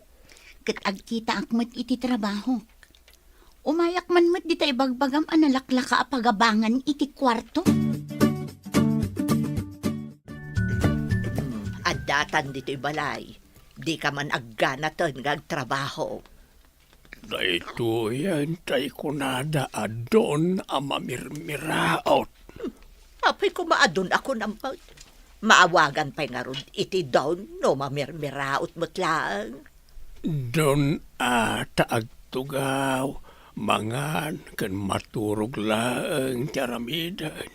ket agkitaak met iti trabaho. Umayak man met dita ibagbagam a nalaklaka a pagabangan iti kuarto. Addatan ditoy balay. Dika man agganaten nga agtrabaho. Daytoyen tay kunada a don a mamirmiraot. Apay koma a don a kunam met? Maawagan pay ngarud iti don no mamirmiraot met laeng? Don a ta agtugaw, mangan, ken maturog laeng ti aramiden.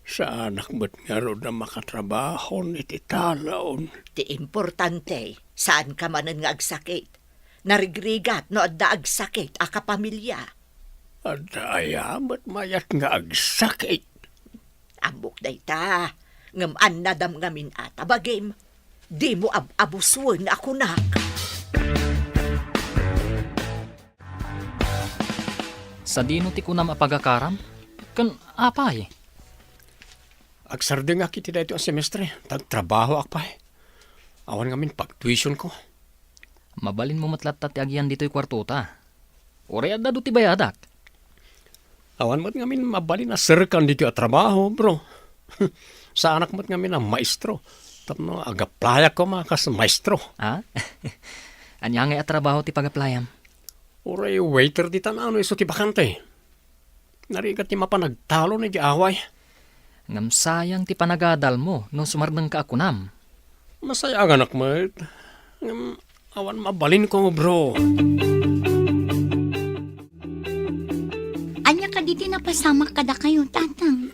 Saanak met ngarud a makatrabahon iti talon. Ti importante, saanka manen nga agsakit. Narigrigat no adda agsakit a kapamilya. Adda aya met mayat nga agsakit? Ammok dayta, ngem annadam ngamin a ta bagim. Dimo ab-abusen a kunak. Sadino ti kunam a pagakaram? Ken apay? Agsardengak iti daytoy a semestre, ta agtrabahoak pay. Awan ngamin pagtuitionko. Mabalinmo met latta ti agian ditoy kuartota. Uray adda adu ti bayadak. Awan met ngamin mabalin a serkan ditoy a trabaho, bro. Saanak met ngamin a maestro. Tapno agaplayak koma kas maestro. Ah? Ania ngay a trabaho ti pagaplayam? Uray waiter ditan no isu ti bakante. Narigat ti mapan agtalon iti away. Ngem sayang ti panagadalmo no sumardengka a kunam. Masayaganak met. Ngem awan mabalinko, bro. Ania kadi ti napasamak kadakayo, Tatang?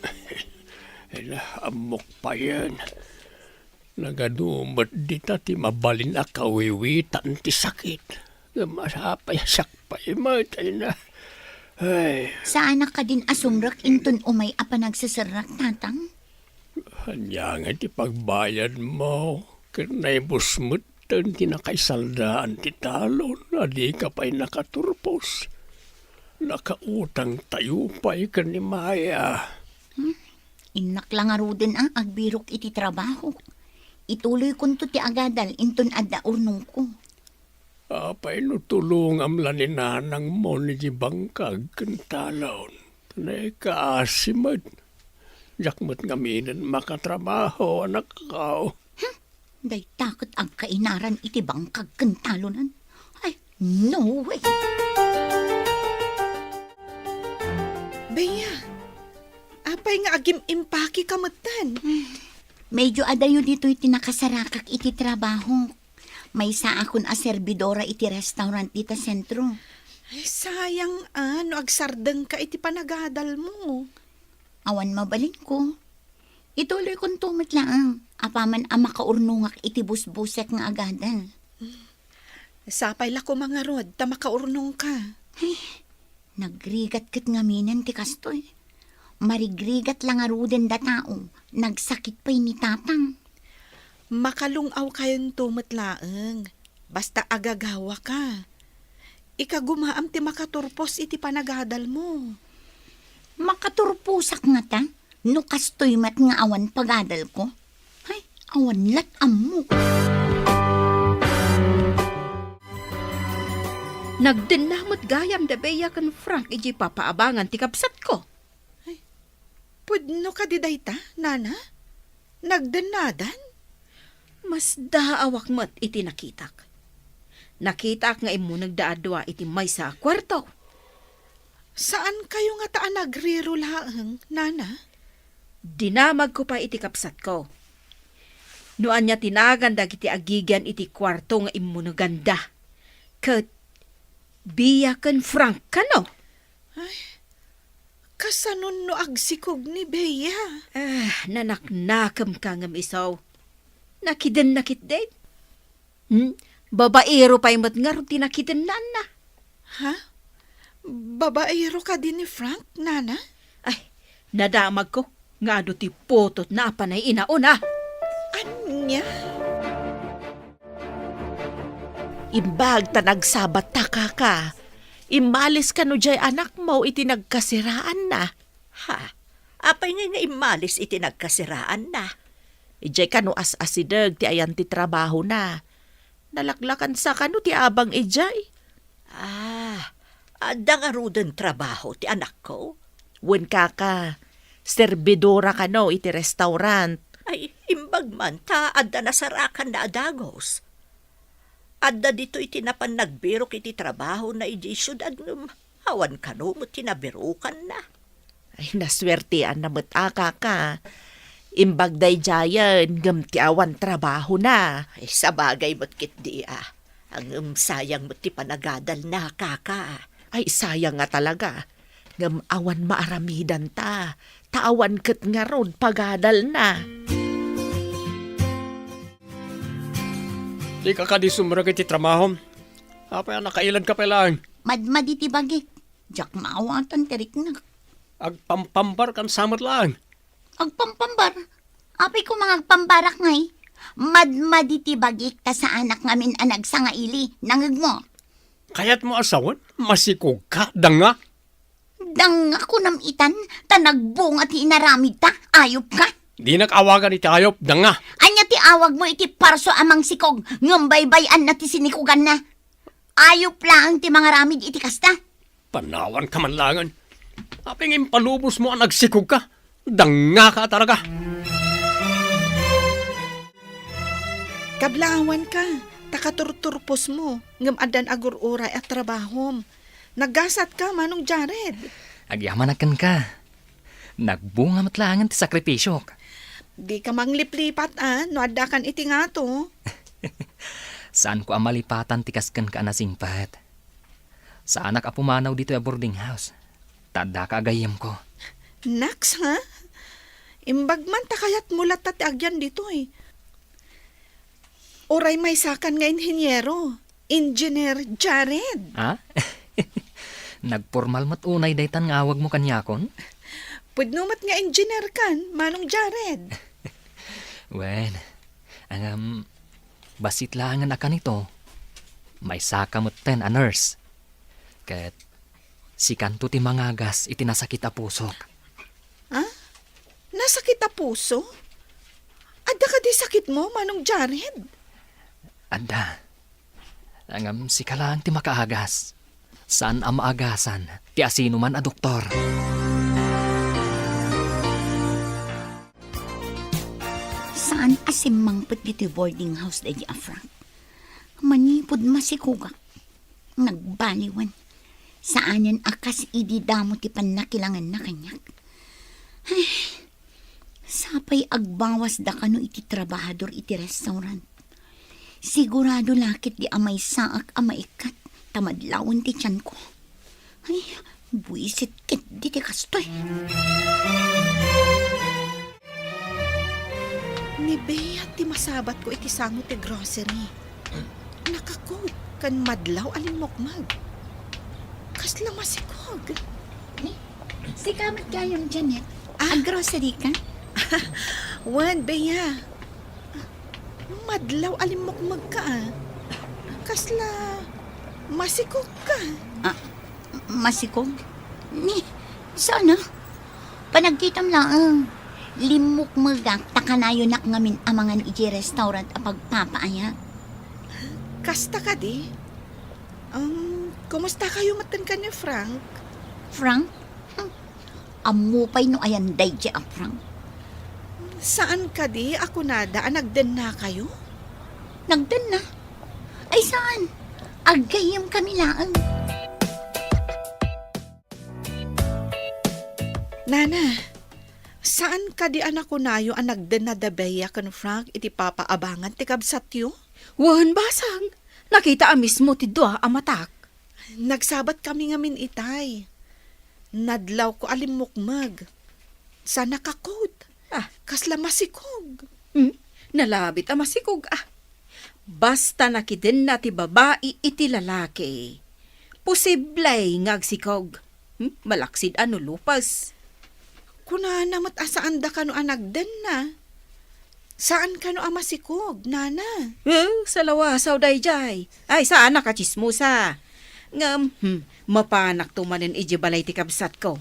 Ela, ammok payen. Nagadu met dita ti mabalin a kawiwitan ti sakit. Ngem apay a siak pay met, ay na. Ay. Saanak kadin a sumrek inton umay a panagseserrak, Tatang? Ania ngay ti pagbayadmo? Ket naibus metten ti nakaisaldaan ti talon a dika pay nakaturpos. Nakautangtayo pay ken ni Maya. Hmm? Innak la ngaruden a agbirok iti trabaho. Ituloykonto ti agadal inton adda urnongko. Apay no tulongam la ni nanangmo iti bangkag ken talon? Nakaasi met. Diak met ngaminen makatrabaho, anakko. Hmm? Dayta ket agkainaran iti bangkag ken talonan. Ay, no way! Bea, apay nga agim-impake ka metten? Medyo adayo ditoy ti nakasarakak iti trabaho. Maysaakon a serbidora iti restaurant dita sentro. Ay, sayang a no agsardengka iti panagadalmo. Awan mabalinko. Ituloykonto met laeng, apaman a makaurnongak iti busbusek nga agadal. Sapay la koma ngarud ta makaurnongka. Ay, nagrigat ket ngaminen ti kastoy. Marigrigat la ngaruden da tao, nagsakit pay ni Tatang. Makalung-awkayo met laeng, basta agagawaka. Ikagumaam ti makaturpos iti panagadalmo. Makaturposak ngata no kastoy met nga awan pagadalko? Ay, awan lat ammok. Nagdenna met gayam da Bea ken Frank idiay papaabangan ti kabsatko. Ay, pudno kadi dayta, nana? Nagdennadan? Masdaawak met iti nakitak. Nakitaak nga immunegda a dua iti maysa a kuarto. Saankayo ngata a nagriro laeng, nana? Dinamagko pay iti kabsatko. No ania ti nagan dagiti agigian iti kuarto nga immuneganda. Ket Bea ken Frank kano? Ay, kasanon no agsikog ni Bea? Ah, nanaknakemka ngem isu. Nakidenna ketdi? Hmm? Babaero pay met ngarud ti nakidennaanna. Ha? Babaero kadi ni Frank, nana? Ay, nadamagko nga adu ti putotna a panay inauna. Ania? Imbag ta nagsabatta, kaka. Immalis kano diay anakmo iti nagkasiraanna? Ha? Apay ngay nga immalis iti nagkasiraanna? Idiay kano as-asideg ti ayan ti trabahona. Nalaklakansa kano ti abang idiay? Ah, adda ngaruden trabaho ti anakko? Wen, kaka, serbidora kano iti restaurant. Ay, imbag man ta adda nasarakanna a dagus. Adda ditoy ti napan nagbirok iti trabahona idiay siudad ngem awan kano met ti nabirokanna. Ay, nasuerteanna met a, kaka. Imbag daydiayen ngem ti awan trabahona. Ay, sabagay met ketdi a. Ngem sayang met ti panagadalna, kaka. Ay, sayang nga talaga. Ngem awan maaramidanta, ta awan ket ngarud pagadalna. Dika kadi sumrek iti trabahom? Apay a nakailadka pay laeng? Madmadi ti bagik. Diak maawatan ti riknak. Agpampambarkan sa met laeng. Agpampambar? Apay koma nga agpambarak ngay? Madmadi ti bagik ta saanak ngamin a nagsangaili. Nangegmo? Kayatmo a sawen? Masikogka, danga? Danga kunam itan, ta nagbunga ti inaramidta, ayupka. Dinak awagan iti ayup, danga. Ania ti awagmo iti parso a mangsikog, ngem baybay-anna ti sinikoganna? Ayup laeng ti mangaramid iti kasta. Panawanka man laengen. Apay nga impalubosmo a nagsikogka? Dangngaka a talaga. Kablawanka, ta katurturposmo, ngem addan agur-uray a trabahom. Naggasatka, Manong Jared. Agyamanak kenka. Nagbunga met laengen ti sakripisiok. Dika mangliplipat, a, no addakan iti ngato. Saanko a malipatan ti kas kenka a nasingpet. Saanak a pumanaw ditoy a boarding house. Ta addaka a gayyemko. Naks, ha? Imbag man ta kayatmo latta ti agyan ditoy. Uray maysakan nga inhinyero, Engineer Jared. Ha? Nagpormal met unay daytan nga awagmo kaniakon? Pudno met nga engineer kan, Manong Jared. Wen, ngem, bassit laengen a kanito, maysaka metten a nurse. Ket sikanto ti mangagas iti nasakit a pusok. Ha? Nasakit a puso? Adda kadi sakitmo, Manong Jared? Adda. Ngem sika laeng ti makaagas. Saan a maagasan ti asinoman a doktor. Saan a simmangpet ditoy boarding house daydi a Frank. Manipud masikogak, nagbaliwan. Saanen a kas idi damo ti pannakilanganna kaniak. Ay, sapay agbawasda kano iti trabahador iti restaurant. Sigurado la ketdi a maysaak a maikkat ta madlawen ti tianko. Ay, buisit ketdi ti kastoy. Ni Bea ti masabatko iti sango ti grocery. Naka-coat ken madlaw a limmukmeg. Kasla masikog. Ni, sika met gayam, Janet. Ah? Ag-grocery ka? Wen, Bea. Madlaw a limmukmegka, a. Kasla masikogka. Ah, masikog? Ni, saan a? Panagkitam laeng. Limmukmegak ta kanayonak ngamin a mangan idiay restaurant a pagpapaayak. Kasta kadi? Um, kumustakayo metten ken ni Frank? Frank? Hmm. Ammo pay no ayan daydi a Frank. Saan kadi a kunada a nagdennakayo? Nagdenna? Ay, saan? Aggayyemkami laeng. Nana, saan kadi a nakunayo a nagdenna da Bea ken Frank iti papaabangan ti kabsatyo? Wen, basang. Nakita a mismo ti dua a matak. Nagsabatkami ngamin itay. Nadlawko a limmukmeg. Sa naka-coat. Ah. Kasla masikog. Hmm? Nalabit a masikog, ah. Basta nakidenna ti babai iti lalaki, posible nga agsikog. Hmm? Malaksid a no lupes. Kunana met a saanda kano a nagdenna. Saan kano a masikog, nana? Eh, salawasaw daydiay. Ay, saanak a tsismosa. Ngem, hmm, mapanakto manen idiay balay ti kabsatko.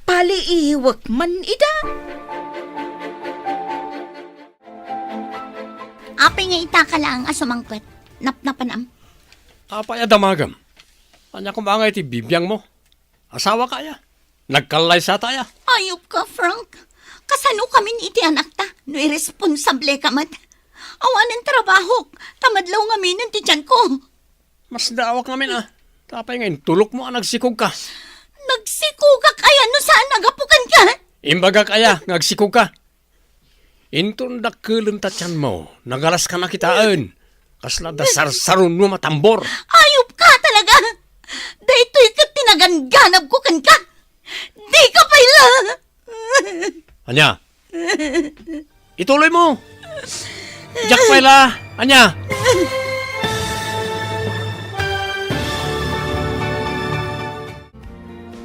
Paliiwek man ida. Apay nga itaka laeng a sumangpet? Napnapanam? Apay a damagem? Ania koma nga iti bibiangmo? Asawaka aya? Nagkallaysata aya? Ayupka, Frank. Kasanokamin iti anakta no iresponsableka met? Awanen trabahok, ta madlaw ngaminen ti tianko. Masdaawak ngamin, a. Apay nga intulokmo a nagsikogka? Nagsikogak aya no saan a gapu kenka? Imbagak aya nga agsikogka? Inton dakkelem ta tianmo, nagalaska na kitaen. Kasla da sarsaronmo a tambor. Ayupka talaga! Daytoy ket ti nagangganabko kenka! Dika pay la! Ania? Ituloymo! Diak pay la! Ania?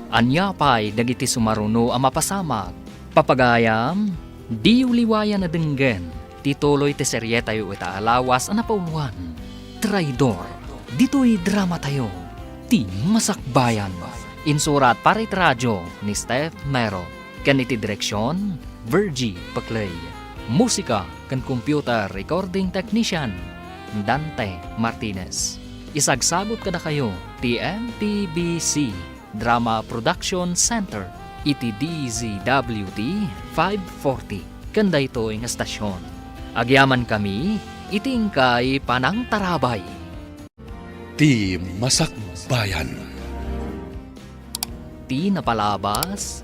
Ania pay dagiti sumaruno a mapasamak? Papagayam, diyo liwayan a denggen ti tuloy ti serietayo ita a lawas a napauluan, Traidor. Ditoy dramatayo, Ti Masakbayan. Insurat para iti radio ni Steph Mero, ken iti direksion, Virgie Paclay. Musika ken computer recording technician, Dante Martinez. Isagsagut kadakayo ti M P B C. Drama Production Center iti D Z W T five forty ken daytoy nga stasyon. Agyamankami iti inkay panangtarabay. Ti Masakbayan. Ti napalabas,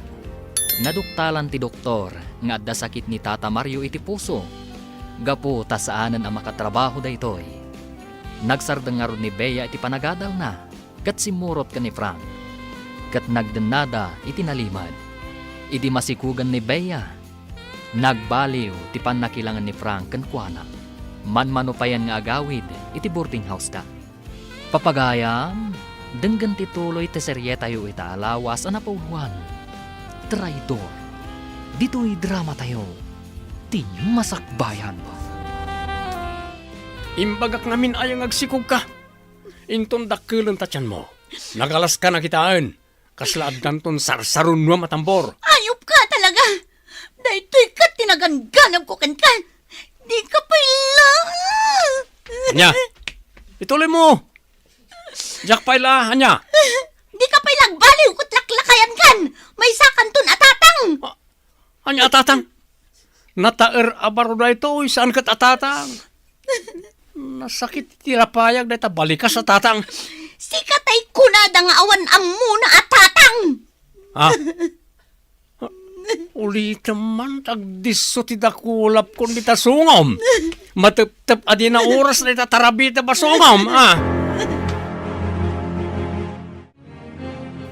naduktalan ti doktor nga adda sakit ni Tata Mario iti puso, gapu ta saanen a makatrabaho daytoy. Nagsardeng ngarud ni Bea iti panagadalna ket simmurot ken ni Frank, ket nagdennada iti nalimed. Idi masikugan ni Bea, nagbaliw ti pannakilangen ni Frank kenkuana. Manmano payen nga agawid iti boarding house-da. Papagayam, denggen ti tuloy ti serietayo ita a lawas a napauluan, Traidor. Ditoy dramatayo, Ti Masakbayan. Imbagak ngamin aya nga agsikogka. Inton dakkelenta ti tianmo, nagalaskan a kitaen. Kasla addanton sarsarunoam a tambor. Ayupka talaga! Daytoy ket ti nagangganabko kenka. Dika pay la... Ania? Ituloymo! Diak pay la, ania? Dika pay la agbaliw ket laklakayankan. Maysakanton a tatang. Ah, ania a tatang? Nataer a baro daytoy, saan ket a tatang. Nasakit ti lapayag dayta balikas a tatang. Sika tay kunada nga awan ammona a tatang. Ah? Ulitem man, agdisso ti dakulapkon dita sungom. Mateptep a dina oras dayta tarabita basungom, ah.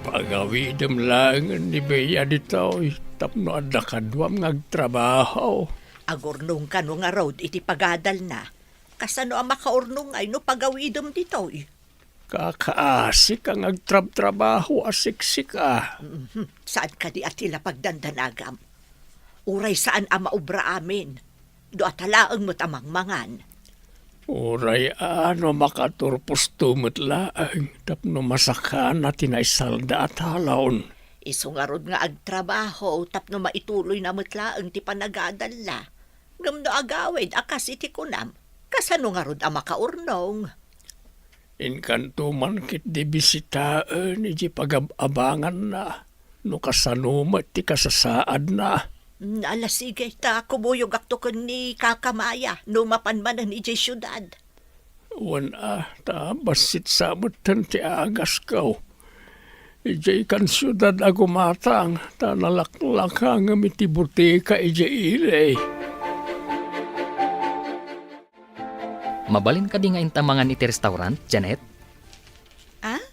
Pagawidem laengen ni Bea ditoy tapno adda kaduam nga agtrabaho. Agurnong kano ngarud iti pagadalna. Kasano a makaurnongay no pagawidem ditoy? Kakaasika nga agtrabtrabaho a siksika. Mhm. Saan kadi a ti la pagdandanagam? Uray saan a maubra amin. Dua ta laeng met a mangmangan. Uray a no makaturposto met laeng tapno masakana ti naisalda a talon. Isu ngarud nga agtrabaho tapno maituloyna met laeng ti panagadalna. Ngem no agawid a kas iti kunam, kasano ngarud a makaurnong? Inkanto man ketdi bisitaen idiay pagab-abanganna, no kasano met ti kasasaadna. Mm, ala, sige, ta kumuyogakto ken ni Kaka Maya no mapan manen idiay siudad. Wen a, ta bassit sa metten ti agasko. Idiay kan siudad a gumatang, ta nalaklakangem iti botika idiay ili. Mabalin kadi nga inta mangan iti restaurant, Janet? Ah?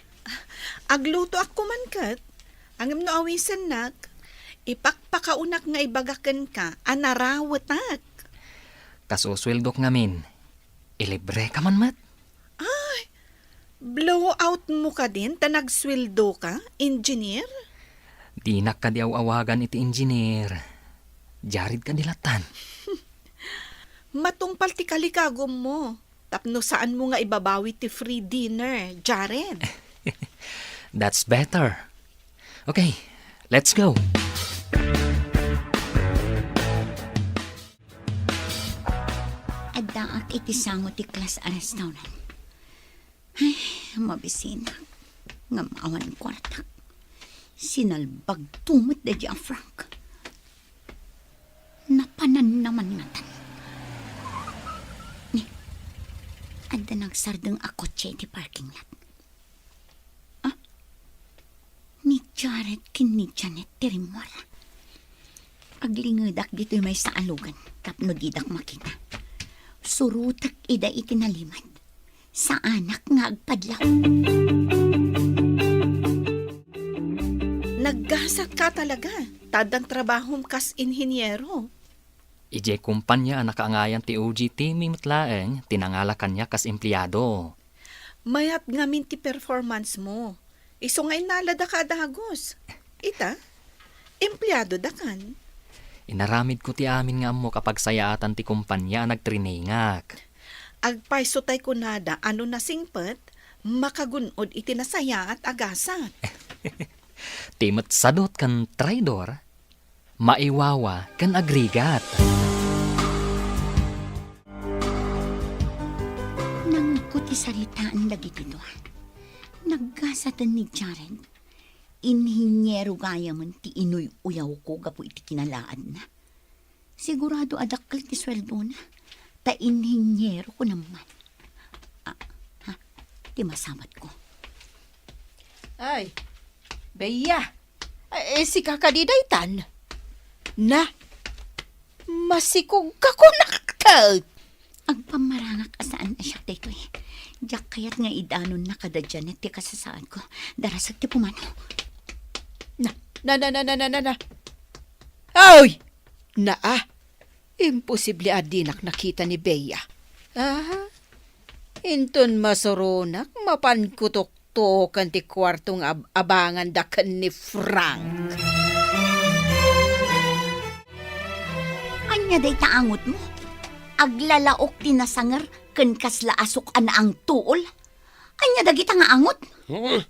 Aglutoak koman ket. Ngem no awisennak, ipakpakaonak nga ibaga kenka a narawetak. Kasusueldok ngamin, ilibreka man met. Ay, blowout mo kadin ta nagsueldoka, engineer? Dinak kadi aw-awagan iti engineer. Jared kadi lattan. Matungpal ti kalikagummo tapno saanmo nga ibabawi ti free dinner, Jared. That's better. Okay, let's go. Addaak iti sango ti class a restaurant. Ay, mabisinak. Ngem awan kuartak. Sinalbagto met daydi a Frank. Napananna man ngatan. Ni, adda nagsardeng a kotse iti parking lot. Ah? Ni Jared ken ni Janet ti rimmuarda. Aglingedak ditoy maysa a lugan tapno didak makita. Surotek ida iti nalimed. Saanak nga agpadlaw. Naggasatka talaga. Ta addan trabahom kas inhiniero. Idiay kumpanya a nakaangayan ti O G team-mi met laeng ti nangala kaniak kas empleado. Mayat ngamin ti performance mo. Isu nga innaladaka a dagus. Ita, empleadodakan. Inaramidko ti amin nga ammok a pagsayaatan ti kumpanya a nagtrainingak. Agpayso tay kunada a no nasingpet, makagun-od iti nasayaat a gasat. Ti met sadot ken traidor, maiwawa ken agrigat. Nangngegko ti saritaan dagiti dua. Naggasaten ni Jared. inhiniero gayamen ti inuy-uyawko gapu iti kinalaadna. Sigurado a dakkel ti sueldona, ta inhiniero ko naman. Ah, ha? Ti masamatko. Ay, Bea. Ay, sika kadi daytan? Na, masikog ka kunaktet. Agpammarangak a saan a siak daytoy. Diak kayat nga idanonna kada Janet ti kasasaadko. Darasek ti pumanaw. Na, na, na, na, na, na, na, na. Oy! Naa, imposible a dinak nakita ni Bea. Ah, inton masuronak, mapanko tuktoken ti kuarto nga ab-, abanganda ken ni Frank. Ania dayta angotmo? Aglalaok ti nasanger ken kasla asuk a naangtuol. Ania dagita nga angot? Hmm?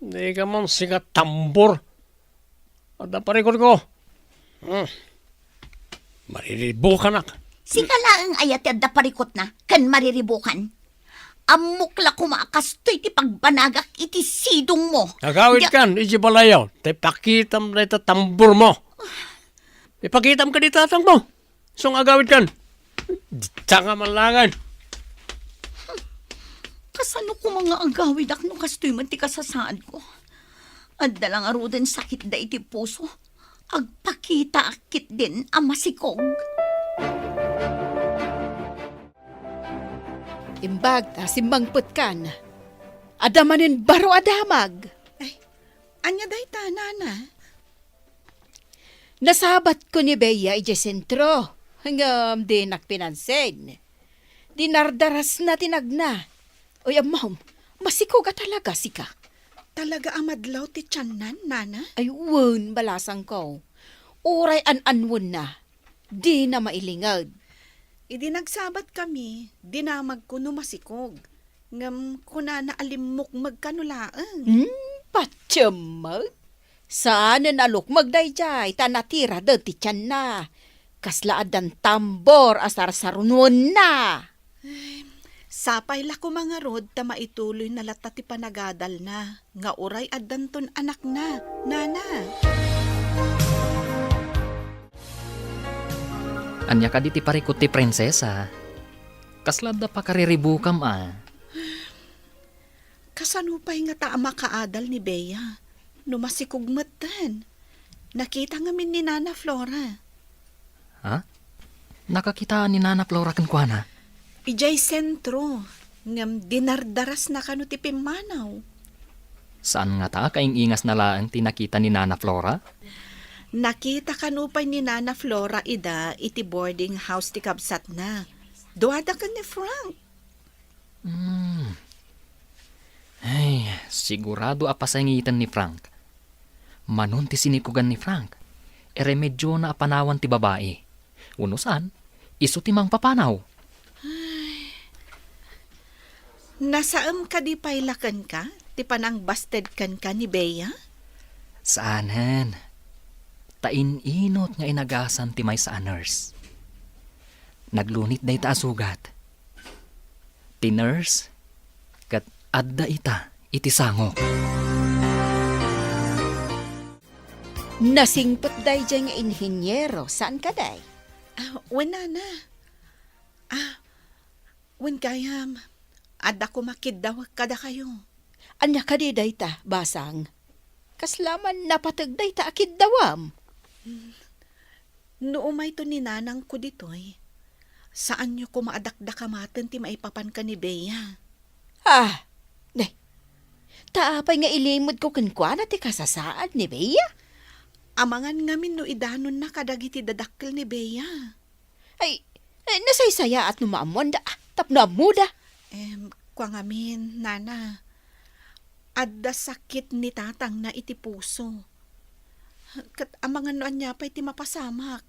Dika man sika tambor. Adda parikutko. Hmm. Mariribukanak. Sika laeng aya ti adda parikutna ken mariribukan. Ammok la koma a kastoy ti pagbanagak iti sidongmo. Agawidkan, idiay balayo. Tay pakitam dayta tambormo. Ipakitam kadi tatangmo. Isu nga agawidkan. Dita nga manlangan. Kasano koma nga agawidak no kastoy man ti kasasaadko? Adda la ngaruden sakitda iti puso. Agpakitaak ketdin a masikog. Imbag ta simmangpetkan, adda manen baro a damag. Ay, ania dayta, nana? Nasabatko ni Bea idiay sentro, ngem dinak pinansin. Dinardarasna ti nagna. Oy, ammom, masikog a talaga sika. Talaga a madlaw ti tianna, nana? Ay, wen, balasangko. Uray an-anwenna, dina mailinged. Idi nagsabatkami, dinamagko no masikog. Ngem kunana a limmukmeg kano laeng. Hmm, patiem met. Saanen a lukmeg daydiay ta natiraden ti tianna. Kasla addan tambor a sarsarunuenna. Ay, sapay la koma ngarud ta maituloyna latta ti panagadalna nga uray addanton anakna, nana. Ania kadi ti parikut ti prinsesa? Kasla adda pakariribukam a? Kasano pay ngata a makaadal ni Bea no masikog metten? Nakita ngamin ni Nana Flora. Ha? Nakakitaan ni Nana Flora kenkuana? Idiay sentro, ngem dinardarasna kano ti pimmanaw. Saan ngata a kaing-ingasna laeng ti nakita ni Nana Flora? Nakita kano pay ni Nana Flora ida iti boarding house ti kabsatna. Duada ken ni Frank. Hmm. Ay, sigurado a pasangiten ni Frank. Manon ti sinikogan ni Frank, iremedyona a panawan ti babai. Wenno saan, isu ti mangpapanaw. Nasaem kadi pay la kenka ti panangbasted kenka ni Bea? Saanen. Ta in-inut nga inagasan ti maysa a nurse. Naglunit dayta a sugat. Ti nurse ket adda ita iti sangok. Nasingpet daydiay nga inhiniero, saan kadi? Ah, wen, nana. Ah, wen gayam, adda koma kiddawek kadakayo. Ania kadi dayta, basang? Kasla man napateg dayta a kiddawam? No umayto ni nanangko ditoy, saanyo koma a dakdakamaten ti maipapan ken ni Bea. Ah, ne. Ta apay nga ilimedko kenkuana ti kasasaad ni Bea? Amangan ngamin no idanonna kadagiti dadakkel ni Bea. Ay, ay, nasaysayaat no maammoanda, ah, tapno ammoda. Em, kua ngamin, nana, adda sakit ni tatangna iti puso. Ket amangan no ania pay ti mapasamak.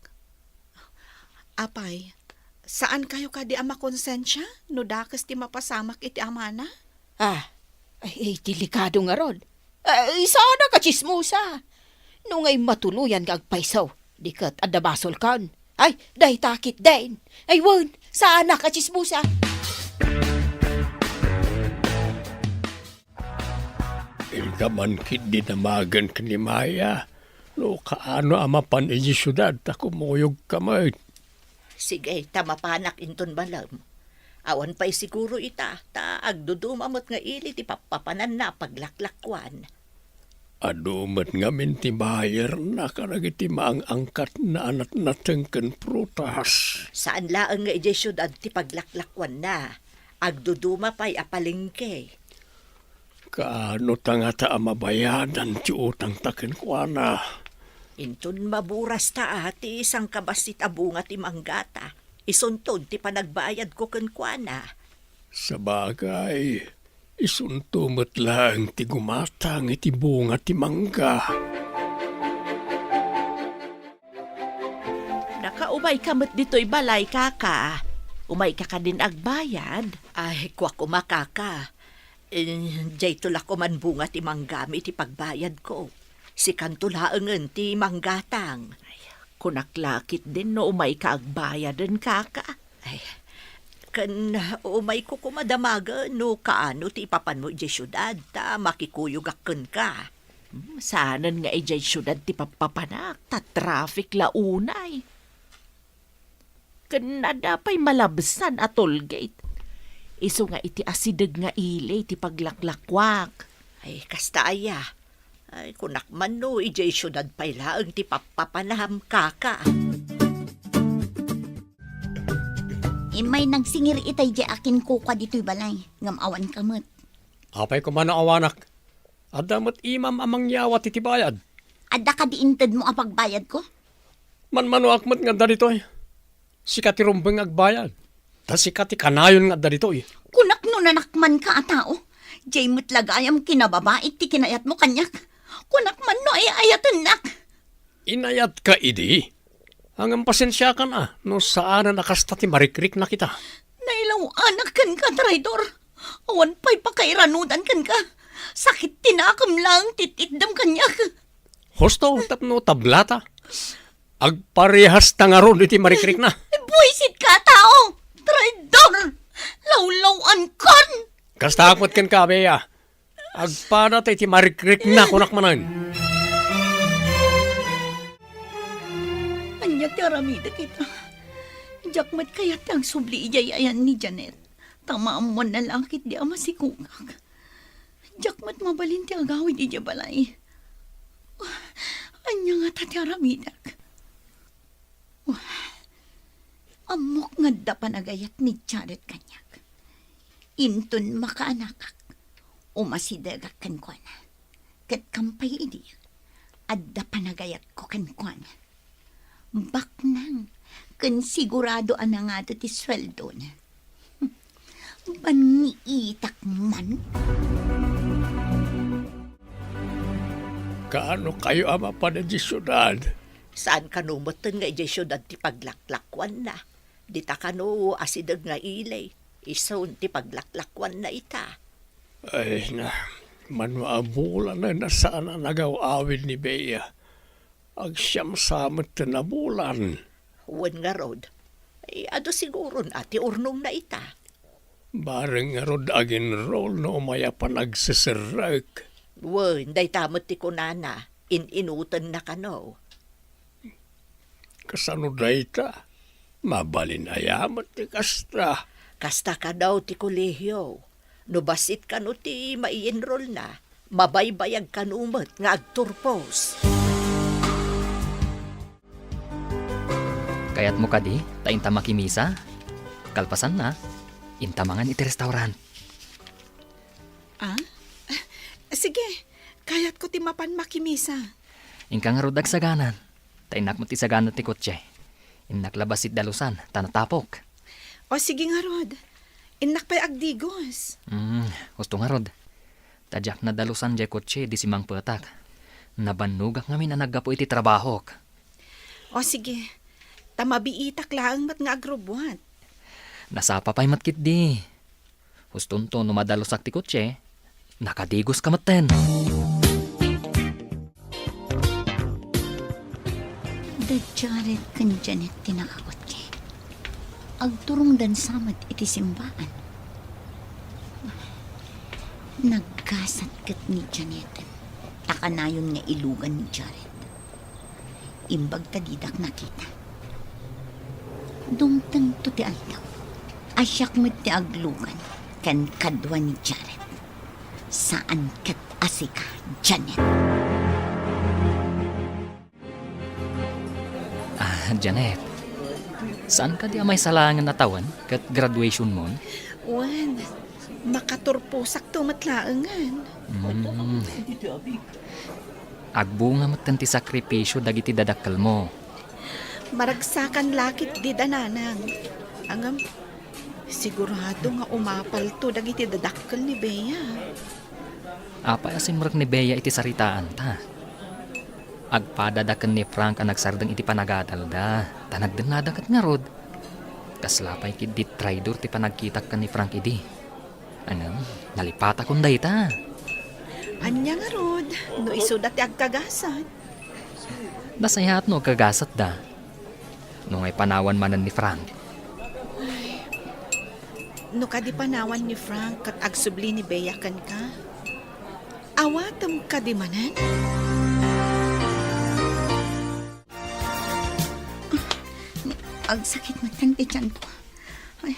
Apay, saankayo kadi a makonsensia no dakes ti mapasamak iti amana? Ah, ay, ay, delikado ngarud. Ay, saanak a tsismosa. No ngay matuloyan nga agpayso, di ket adda basolkan. Ay, dayta ketdin. Ay, wen, saanak a tsismosa. Inka Aman ketdi damagen ken ni Maya, no kaano a mapan idiay siudad ta kumuyogka met. Sige, ta mapanak inton malem. Awan pay siguro ita, ta agduduma met nga ili ti pappapananna a paglaklakuan. Adu met ngamin ti bayarna kadagiti maang-angkatna a natnateng ken prutas. Saan laeng nga idiay siudad ti paglaklakuanna. Agduduma pay a palengke. Kaano ta ngata a mabayadan ti utangta kenkuana? Inton maburasta a ti sangkabassit a bunga ti manggata, isunto ti panagbayadko kenkuana. Sabagay, isunto met laeng ti gumatang iti bunga ti mangga. Nakaumayka met ditoy balay, kaka. Umayka kadin agbayad? Ay, kua koma, kaka. Eh, dayto la koman bunga ti manggami ti pagbayadko. Sikanto laengen ti manggatang. Ay, kunak la ketdin no umayka agbayaden, kaka. Ay, ken umayko koma damagen no kaano ti ipapanmo idiay siudad ta makikuyogak kenka. Hmm, saanen nga idiay siudad ti pappapanak, ta traffic la unay. Ken adda pay malabsan a toll gate. Isu nga iti asideg nga ili ti paglaklakuak. Ay, kasta aya. Ay, kunak man no idiay siudad pay laeng ti pappapanam, kaka. Immay nagsingir itay diay a kinkukua ditoy balay, ngem awanka met. Apay koma no awanak? Adda met imam a mangyawat iti bayad. Adda kadi intedmo a pagbayadko? Manmanoak met nga adda ditoy. Sika ti rumbeng nga agbayad. Ta sika ti kanayon nga adda ditoy. Kunak no nanakmanka a tao. Diay met la gayam kinababait ti kinayatmo kaniak. Kunak man no ay-ayatennak. Inayatka idi. Ngem pasensiakan a no saanen a kasta ti marikriknak ita. Nailaw-anak kenka, traidor. Awan pay pakairanudan kenka. Sakit ti nakem laeng ti itdem kaniak. Husto tapno tablata. Agparehasta ngarud iti marikrikna. Buisitka a tao! Traidor! Lawlaw-ankon! Kasta met kenka, Bea. Agpada ta iti marikrikna, kunak manen. Ania ti aramidek ita? Diak met kayat ti agsubli idiay ayan ni Janet. Ta maammoanna la ketdi a masikogak. Diak met mabalin ti agawid idiay balay. Ania ngata ti aramidek? Ammok nga adda panagayat ni Janet kaniak. Inton makaanakak, umasidegak kenkuana. Ket kampay idi, adda panagayatko kenkuana. Baknang ken sigurado a nangado ti sueldona. Banniitak man. Kaano kayo a mapan idiay siudad? Saan kano metten nga idiay siudad ti paglaklakuanna? Dita kano asideg nga ili, isun ti paglaklakuanna ita. Ay na, mano a bulan a saan a nagaw-awid ni Bea. Agsiam sa metten a bulan. Wen ngarud, ay, adu siguron a ti urnongna ita. Bareng ngarud aginrol no umay a panagseserrek. Wen, dayta met ti kunana, in-inutenna kano. Kasano dayta? Mabalin aya met ti kasta? Kasta kano ti kolehio. No bassit kano ti mai-enrollna, mabaybayag kano met nga agturpos. Kayatmo kadi ta inta makimisa? Kalpasanna, inta mangan iti restaurant. Ah? Sige, kayatko ti mapan makimisa. Inka ngarud agsaganan. Ta innak met ti sagana ti kotse. Innak la bassit dalusan, ta natapok. O, sige ngarud. Innak pay agdigos. Hmm, husto ngarud. Ta diak nadalusan diay kotse idi simmangpetak. Nabannogak ngamin a naggapu iti trabahok. O, sige. Ta mabiitak laeng met nga agrubbuat. Nasapa pay met ketdi. Hustonto no madalusak ti kotse, nakadigoska metten. Da Jared ken Janet ti nakakotse. Agturongdan sa met iti simbaan. Naggasat ket ni Janet. a nayon nga ilugan ni Jared. Imbag ta didak nakita. Dumtengto ti aldaw a siak met ti aglugan ken kadua ni Jared. Saan ket a sika, Janet. Ah, Janet, saan kadi a maisalaangen a tawen ket graduationmon? Wen, makaturposakto met laengen. Mm. Agbunga metten ti sakripisio dagiti dadakkelmo. Maragsakan la ketdi da, nanang. Ngem, sigurado nga umapalto dagiti dadakkel ni Bea. Apay a simrek ni Bea iti saritaanta? Agpadada ken ni Frank a nagsardeng iti panagadalda, ta nagdennada ket ngarud. Kasla pay ketdi traidor ti panagkitak ken ni Frank idi. Ngem, nalipatakon dayta. Ania ngarud, no isuda ti agkagasat? Nasayaat no agkagasatda. No ngay panawan manen ni Frank. Ay, no kadi panawan ni Frank ket agsubli ni Bea kenka, awatem kadi manen? Agsakit met ti tianko. Ay,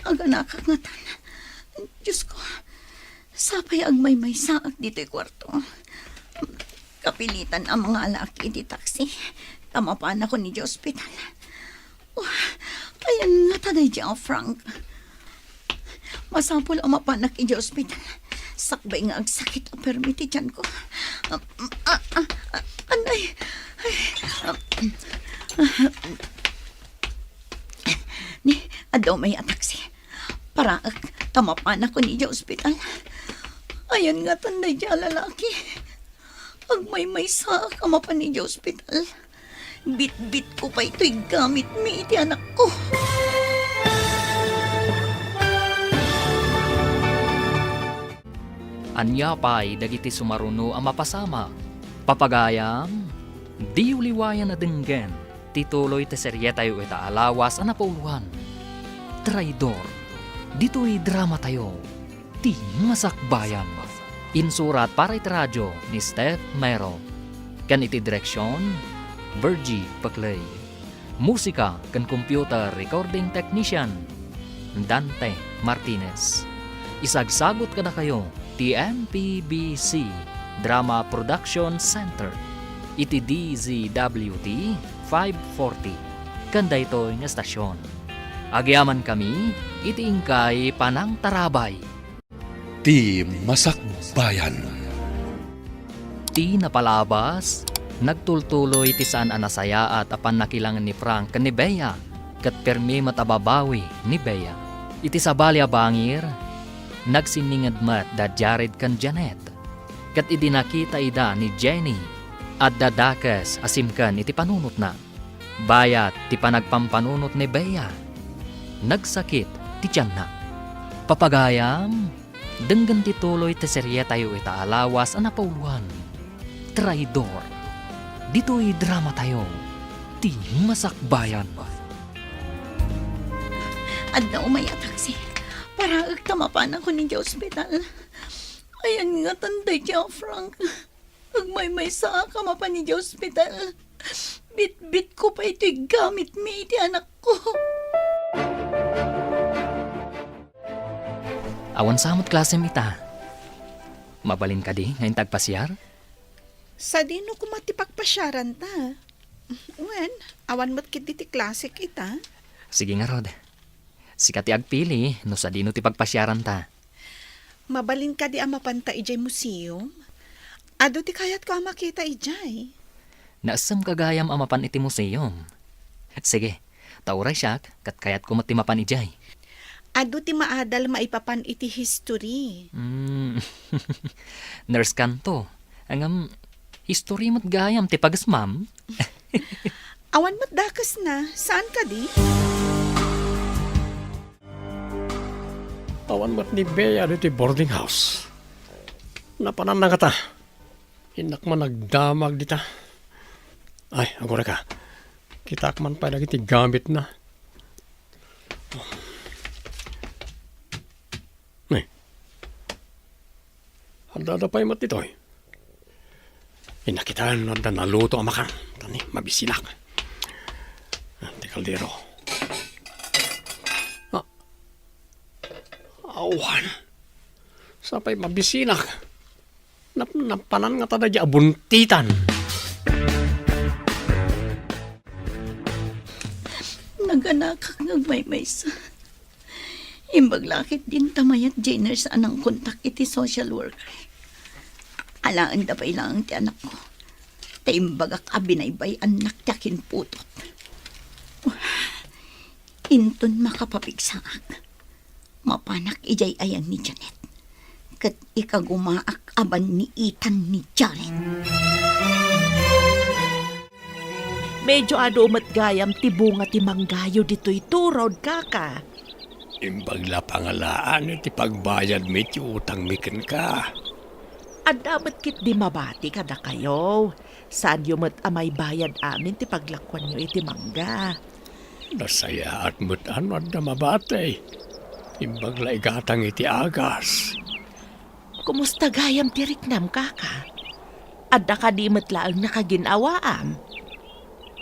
aganakak ngatan. Diosko, sapay agmaymaysaak ditoy kuarto. Kapilitan a mangalaak iti taksi ta mapanakon idiay ospital. Oh, ayan ngata daydiay a Frank. Masapul a mapanak idiay ospital. Sakbay nga agsakit a permi ti tianko. Ah, ah, ah, ah, anay. Ay, ah, ni, adda umay a taksi. Paraek ta mapanakon idiay ospital. Ayan ngatan daydiay a lalaki. Agmaymaysaak a mapan idiay ospital. Bitbitko pay toy gamitmi iti anakko. Ania pay dagiti sumaruno a mapasamak? Papagayam, diyo liwayan a denggen ti tuloy ti serietayo ita a lawas a napauluan, Traidor, ditoy dramatayo, Ti Masakbayan. Insurat para iti radio ni Steph Mero, ken iti direksion, Virgie Paclay. Musika ken computer recording technician, Dante Martinez. Isagsagut kadakayo ti M P B C Drama Production Center iti D Z W T five forty ken daytoy nga estasion. Agyamankami iti inkay panangtarabay. Ti Masakbayan. Ti napalabas, nagtultuloy ti saan a nasayaat a pannakilangen ni Frank ken ni Bea, ket permi met a babawi ni Bea. Iti sabali a bangir, nagsinninged met da Jared ken Janet. Ket idi nakita ida ni Jenny, adda dakes a simken iti panunotna. Bayat ti panagpampanunot ni Bea, nagsakit ti tianna. Papagayam, denggen ti tuloy ti serietayo ita a lawas a napauluan, Traidor. Ditoy dramatayo, Ti Masakbayan. Adda umay a taksi. Paraek ta mapanakon idiay ospital. Ayan ngatan daydiay a Frank. Agmaymaysaak a mapan idiay ospital. Bitbitko pay toy gamitmi iti anakko. Awan sa met klasem ita. Mabalin kadi nga inta agpasiar? Sadino koma ti pagpasiaranta? Wen, awan met ketdi ti klasek ita. Sige ngarud. Sika ti agpili no sadino ti pagpasiaranta. Mabalin kadi a mapanta idiay museum? Adu ti kayatko a makita idiay. Naessem gayam a mapan iti museum. Sige, ta uray siak, ket kayatko met ti mapan idiay. Adu ti maadal maipapan iti history. Mm. Nurse kanto. Ngem, history met gayam ti pagesmam. Awan met dakesna, saan kadi? Awan met ni Bea ditoy boarding house. Napananna ngata. Innak man nagdamag dita. Ay, agurayka. Kitaak man pay dagiti gamitna. Ni. Adda pay met ditoy. Pinakitaen no adda naluto a makan. Tani, mabisinak. Ah, ti kaldero. Ah, awan. Sapay mabisinak. Nap-, napanan nga ta daydi a buntitan. Naganakak nga agmaymaysa. Imbag la ket dinta mayat dinner sa anang kontak iti social worker. Alaenda pay laeng ti anakko. Ta imbagak a binaybay-annak ti akinputot. Inton makapapigsaak, mapanak idiay ayan ni Janet. Ket ikagumaak a banniitan ni Jared. Medyo adu met gayam ti bunga ti manggayo ditoy turod, kaka. Imbag la pangalaan ti pagbayadmi ti utangmi kenka. Adda met ketdi mabati kadakayo. Saanyo met a maibayad amin ti paglakuanyo iti mangga. Nasayaat met a no adda mabati. Imbag la igatang iti agas. Kumusta gayam ti riknam, kaka? Adda kadi met laeng nakagin-awaam?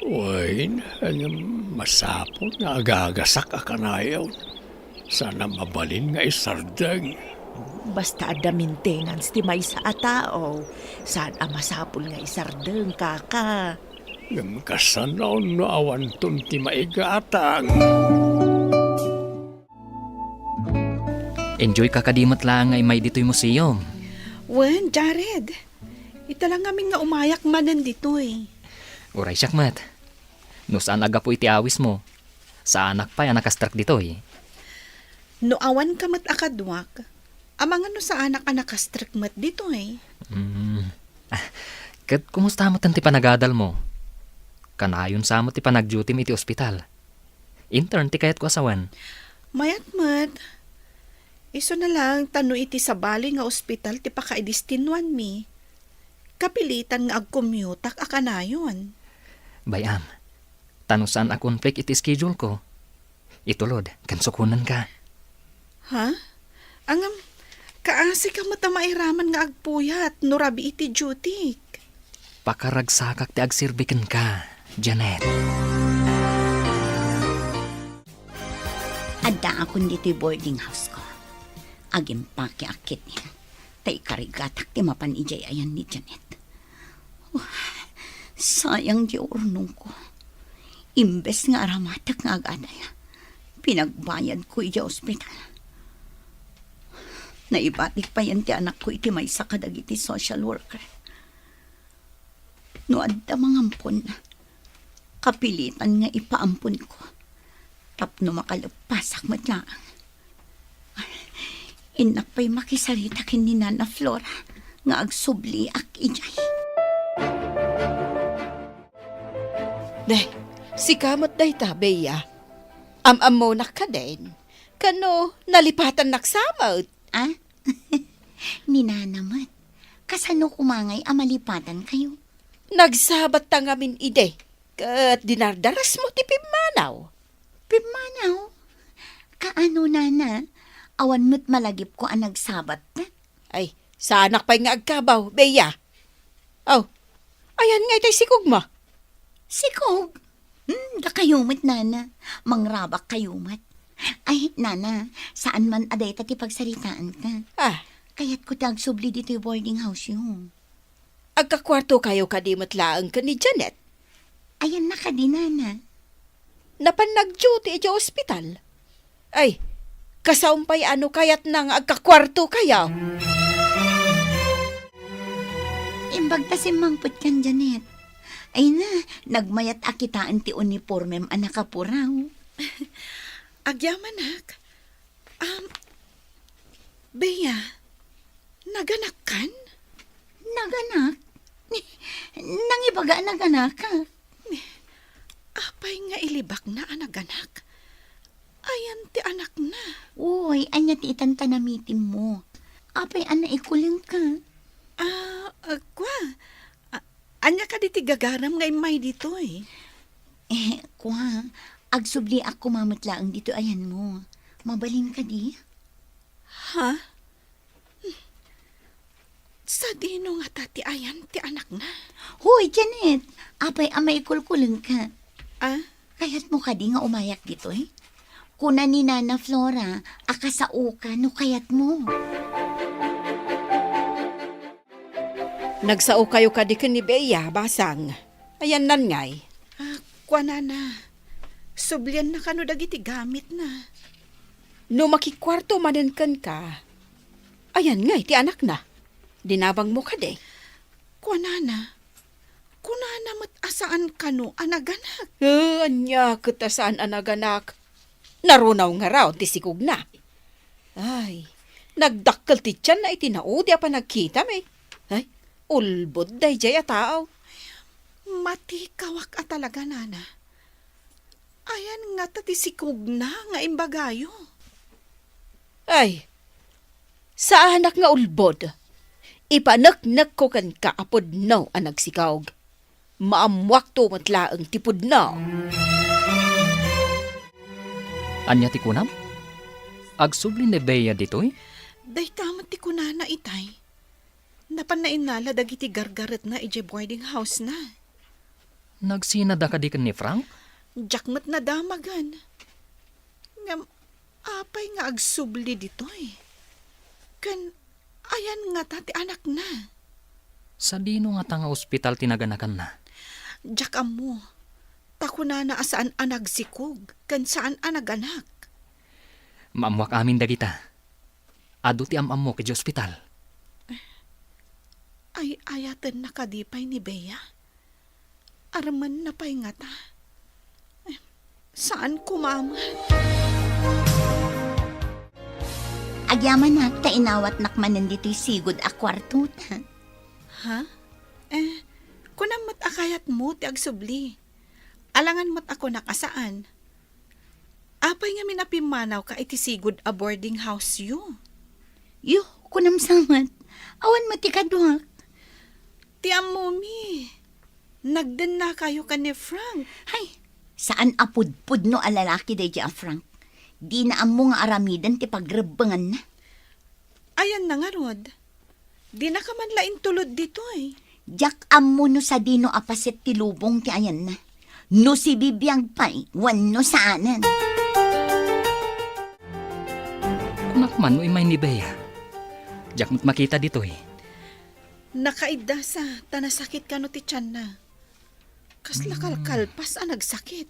Wen, ngem masapul nga agagasak a kanayon. Saan a mabalin nga isardeng. Basta adda maintenance ti maysa a tao, saan a masapul nga isardeng, kaka. Ngem kasano no awanton ti maigatang? Enjoy ka kadi met laeng nga immay ditoy museum. Wen, Jared. Ita la ngamin nga umayak manen ditoy. Uray siak met. No saan a gapu iti awismo, saanak pay a nakastrek ditoy. No awan ka met a kaduak, amangan no saanak a nakastrek met ditoy. Mm. Ah, ket kumusta met ti panagadalmo? Kanayon sa met ti panagdutim iti ospital. Intern ti kayatko a sawen. Mayat met. Isu na lang ta no iti sabali nga ospital ti pakaidestinuanmi, kapilitan nga agkommutak a kanayon. Bay-am, ta no saan a conflict iti schedule ko, itulod ken sukonenka. Ha? Ngem, kaasi ka met a mairaman nga agpuyat no rabii ti duty. Pakaragsakak ti agserbi kenka, Janet. Addaakon ditoy boarding house ko. Agimpakeak ketdin, ta ikarigatak ti mapan idiay ayan ni Janet. Wah, sayang ti urnongko. Imbes nga aramatek nga agadal, pinagbayadko idiay ospital. Naibatik payen ti anakko iti maysa kadagiti social worker. No adda mangampon, kapilitan nga ipaamponko tapno makaleppasak met laeng. Innak pay makisarita ken ni Nana Flora nga agsubliak idiay. Ne, sika met dayta, Bea. Am-ammonak kadin. Kano, nalipatannak sa met? Ah? Ni Nana met. Kasano koma ngay a malipatankayo? Nagsabatta ngamin idi, ket dinardarasmo ti pimmanaw. Pimmanaw? Kaano, Nana? Awan met malagipko a nagsabatta? Ay, saanak pay nga agkabaw, Bea. Aw, ayan nga itay sikogmo? Sikog? Hmm, dakayo met, Nana. Mangrabak kayo met. Ay, Nana, saan man a dayta ti pagsaritaanta. Ah. Kayatko ti agsubli ditoy boarding house-yo. Agkakuarto kayo kadi met laeng ken ni Janet? Ayanna kadi, Nana. Napan nagduty idiay ospital. Ay, kasaom pay a no kayatna nga agkakuarto kayo. Imbag ta simmangpet kan, Janet. Ay na, nagmayat a kitaen ti unipormem a nakapuraw. Agyamanak. Um, Bea, naganakkan? Naganak? Nangibaga a naganakak. Apay nga ilibakna a naganak? Ayan ti anakna. Uy, ania ti itan ta namitimmo? Apay a naikulengka? Ah, ah, kua. Ah, ania kadi ti gagaram nga immay ditoy? Eh, kua, agsubliak koma met laeng ditoy ayanmo. Mabalin kadi? Ha? Sa Dino ngata ti ayan ti anakna? Hoy, Janet! Apay a maikulkulengka? Ah? Kayatmo kadi nga umayak ditoy? Kuna ni Nana Flora a kasaoka no kayatmo. Nagsaokayo kadi ken ni Bea, basang. Ayanna ngay? Ah, kuanana, sublianna kano dagiti gamitna. No makikuarto manen kenka, ayan ngay ti anakna? Dinabangmo kadi? Kuanana, kunana met a saan kano a naganak. Eh, ania ket a saan a naganak? Narunaw ngarud ti sikogna. Ay, nagdakkel ti tianna iti naudi a panagkitam, eh. Ay, ulbod daydiay a tao. Matikawak a talaga, nana. Ayan ngata ti sikogna nga imbagayo? Ay, saanak nga ulbod. Ipaneknekko kenka a pudno a nagsikog. Maammuakto met laeng ti pudno. Ania ti kunam? Agsubli ni Bea ditoy? Dayta met ti kunana itay. Napanna innala dagiti gargaretna idiay boarding house-na. Nagsinada kadi ken ni Frank? Diak met nadamagan. Ngem apay nga agsubli ditoy? Ken ayan ngata ti anakna? Sadino ngata nga ospital ti naganakanna? Diak ammo. Ta kunana a saan a nagsikog ken saan a naganak. Maammuak amin dagita. Adu ti am-ammok idiay ospital. Ay-ayatenna kadi pay ni Bea? Armenna pay ngata? Saan koma met? Agyamanak ta inawatnak manen ditoy sigud a kuartota. Ha? Eh, kunam met a kayatmo ti agsubli. Alangan met a kunak a saan. Apay ngamin a pimmanawka iti sigud a boarding house-yo? Yo, kunam sa met. Awan met ti kaduak. Ti ammomi, nagdennakayo ken ni Frank. Hay, saan a pudpudno a lalaki daydiay a Frank. Dina ammo nga aramiden ti pagrebbenganna. Ayanna ngarud? Dinaka man la intulod ditoy. Diak ammo no sadino a paset ti lubong ti ayanna. No sibibiag pay wenno saanen. Kunak man no immay ni Bea. Diak met makita ditoy. Nakaiddasa ta nasakit kano ti tianna. Kasla kalkalpas a nagsakit.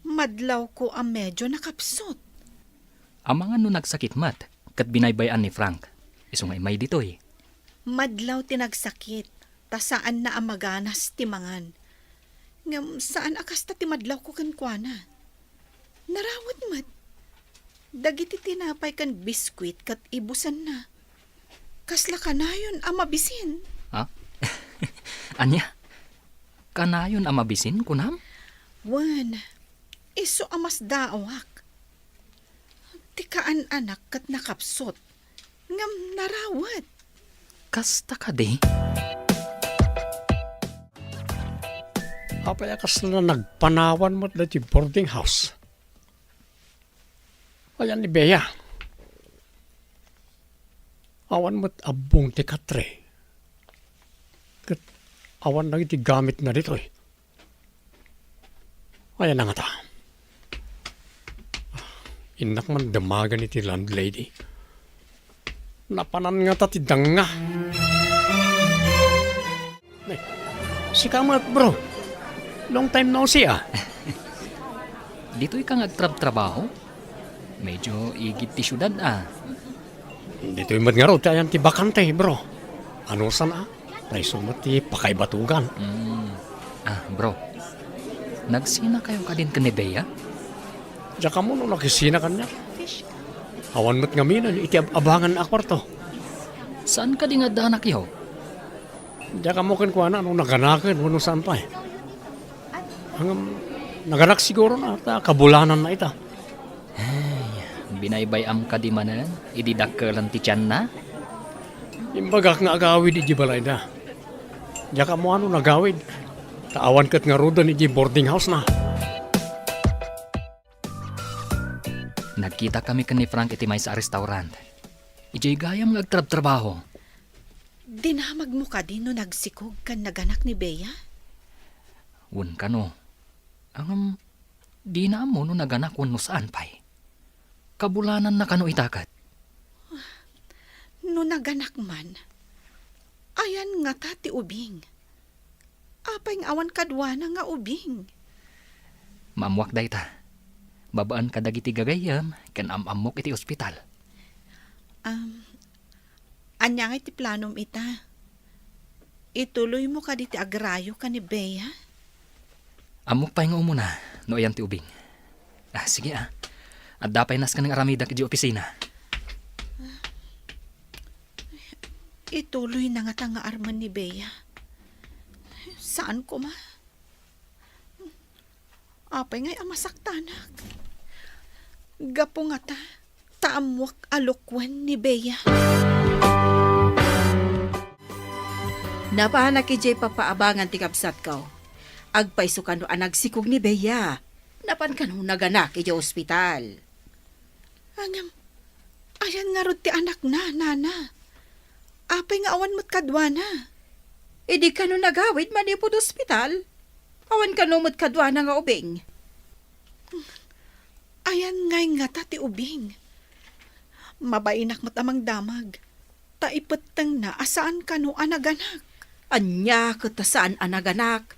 Madlawko a medio nakapsut. Amangan no nagsakit met ket binaybay-an ni Frank, isu nga immay ditoy. Madlaw ti nagsakit, ta saanna a maganas ti mangan. Ngem saan a kasta ti madlawko kenkuana. Narawet met. Dagiti tinapay ken biskuit ket ibusenna. Kasla kanayon a mabisin. Ha? Ania? Kanayon a mabisin, kunam? Wen, isu a masdaawak. Ti kaan-anak ket nakapsut, ngem narawet. Kasta kadi? Apay a kasla nagpanawan met daytoy boarding house? Ayan ni Bea. Awan met abbong ti katre. Ket awan dagiti gamitna ditoy. Ayan na ngata. Innak man damagan iti landlady. Napanan ngata ti danga. Ay, sika met, bro. Long time no see, ah. Ditoy ka nga agtrabtrabaho? Medyo igid ti siudad, ah. Ditoy met ngarud ti ayan ti bakante, bro. Anusan, ah? Ta isu met ti pakaibatugan. Mm. Ah, bro. Nagsinakayo kadin ken ni Bea? Diak ammo no nakisina kaniak. Awan met ngamin iti ab-abangan a kuarto. Saan kadi nga addanakyo? Diak ammo kenkuana no naganaken wenno saan pay. Ngem, naganak siguro na, ta kabulananna ita. Ay, binaybay-am kadi manen idi dakkelan ti tianna? Imbagak nga agawid idiay balayda. Diak ammo no nagawid, ta awan ket ngaruden idiay boarding house-na. Nagkitakami ken ni Frank iti maysa a restaurant. Idiay gayam nga agtrabtrabaho. Dinamagmo kadi no nagsikog ken naganak ni Bea? Wen kano. Ngem, dina ammo no naganak wenno saan pay. Kabulananna kano ita ket. No naganak man, ayan ngata ti ubing? Apay nga awan kaduana nga ubing? Maammoak dayta. Babaen kadagiti gagayyem ken am-ammok iti ospital. Am, ania ngay ti planom ita? Ituloymo kadi ti agrayo ken ni Bea? Ammok pay nga umuna no ayan ti ubing. Ah, sige, ah. Adda pay nasken nga aramidak idiay opisina. Ituloyna ngata nga armen ni Bea. Saan koma? Apay ngay a masaktanak? Gapu ngata ta ammoak a lukuen ni Bea. Napanak idiay papaabangan ti kabsatko. Agpayso kano a nagsikog ni Bea. Napan kano naganak idiay ospital. Ngem, ayan ngarud ti anakna, nana? Apay nga awan met kaduana? Idi kano nagawid manipud ospital? Awan kano met kaduana nga ubing? Ayan ngay ngata ti ubing? Mabainak met a mangdamag, ta ipettengna a saan kano a naganak. Ania ket a saan a naganak?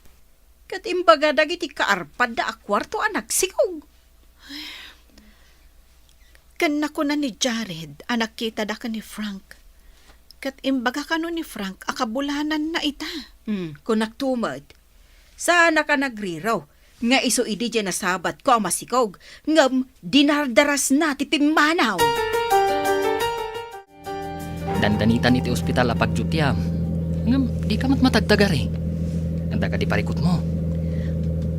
Ket imbaga dagiti kaarpadda a kuarto a nagsikog. Ken nakuna ni Jared a nagkitada ken ni Frank. Ket imbaga kano ni Frank a kabulananna ita. Hmm, kunakto met. Saanak a nagriraw nga isu idi diay nasabatko a masikog, ngem dinardarasna ti pimmanaw. Dandanitan iti ospital a pagdutiam. Ngem, dika met matagtagari. Adda kadi parikutmo?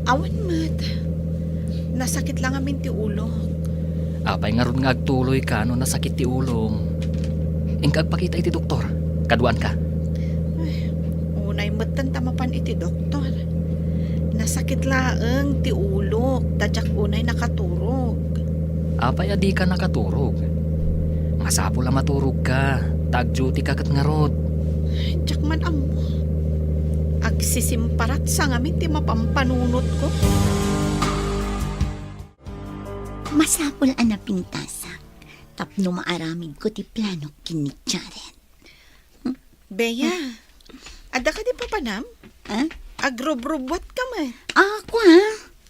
Awan met. Nasakit la ngamin ti ulok. Apay ngarud nga agtuloyka no nasakit ti ulom? Inka agpakita iti doktor. Kaduaanka. Ay, unay metten ta mapan iti doktor. Nasakit laeng ti ulok, ta diak unay nakaturog. Apay a dika nakaturog? Masapul a maturogka, ta agdutika ket ngarud. Diak man ammo. Agsisimparat sa ngamin ti mapampanunotko. Masapul a napintasak tapno maaramidko ti planok ken ni Jared. Bea, adda kadi papanam? Ah? Agrubrubuatka met. Ah, kua,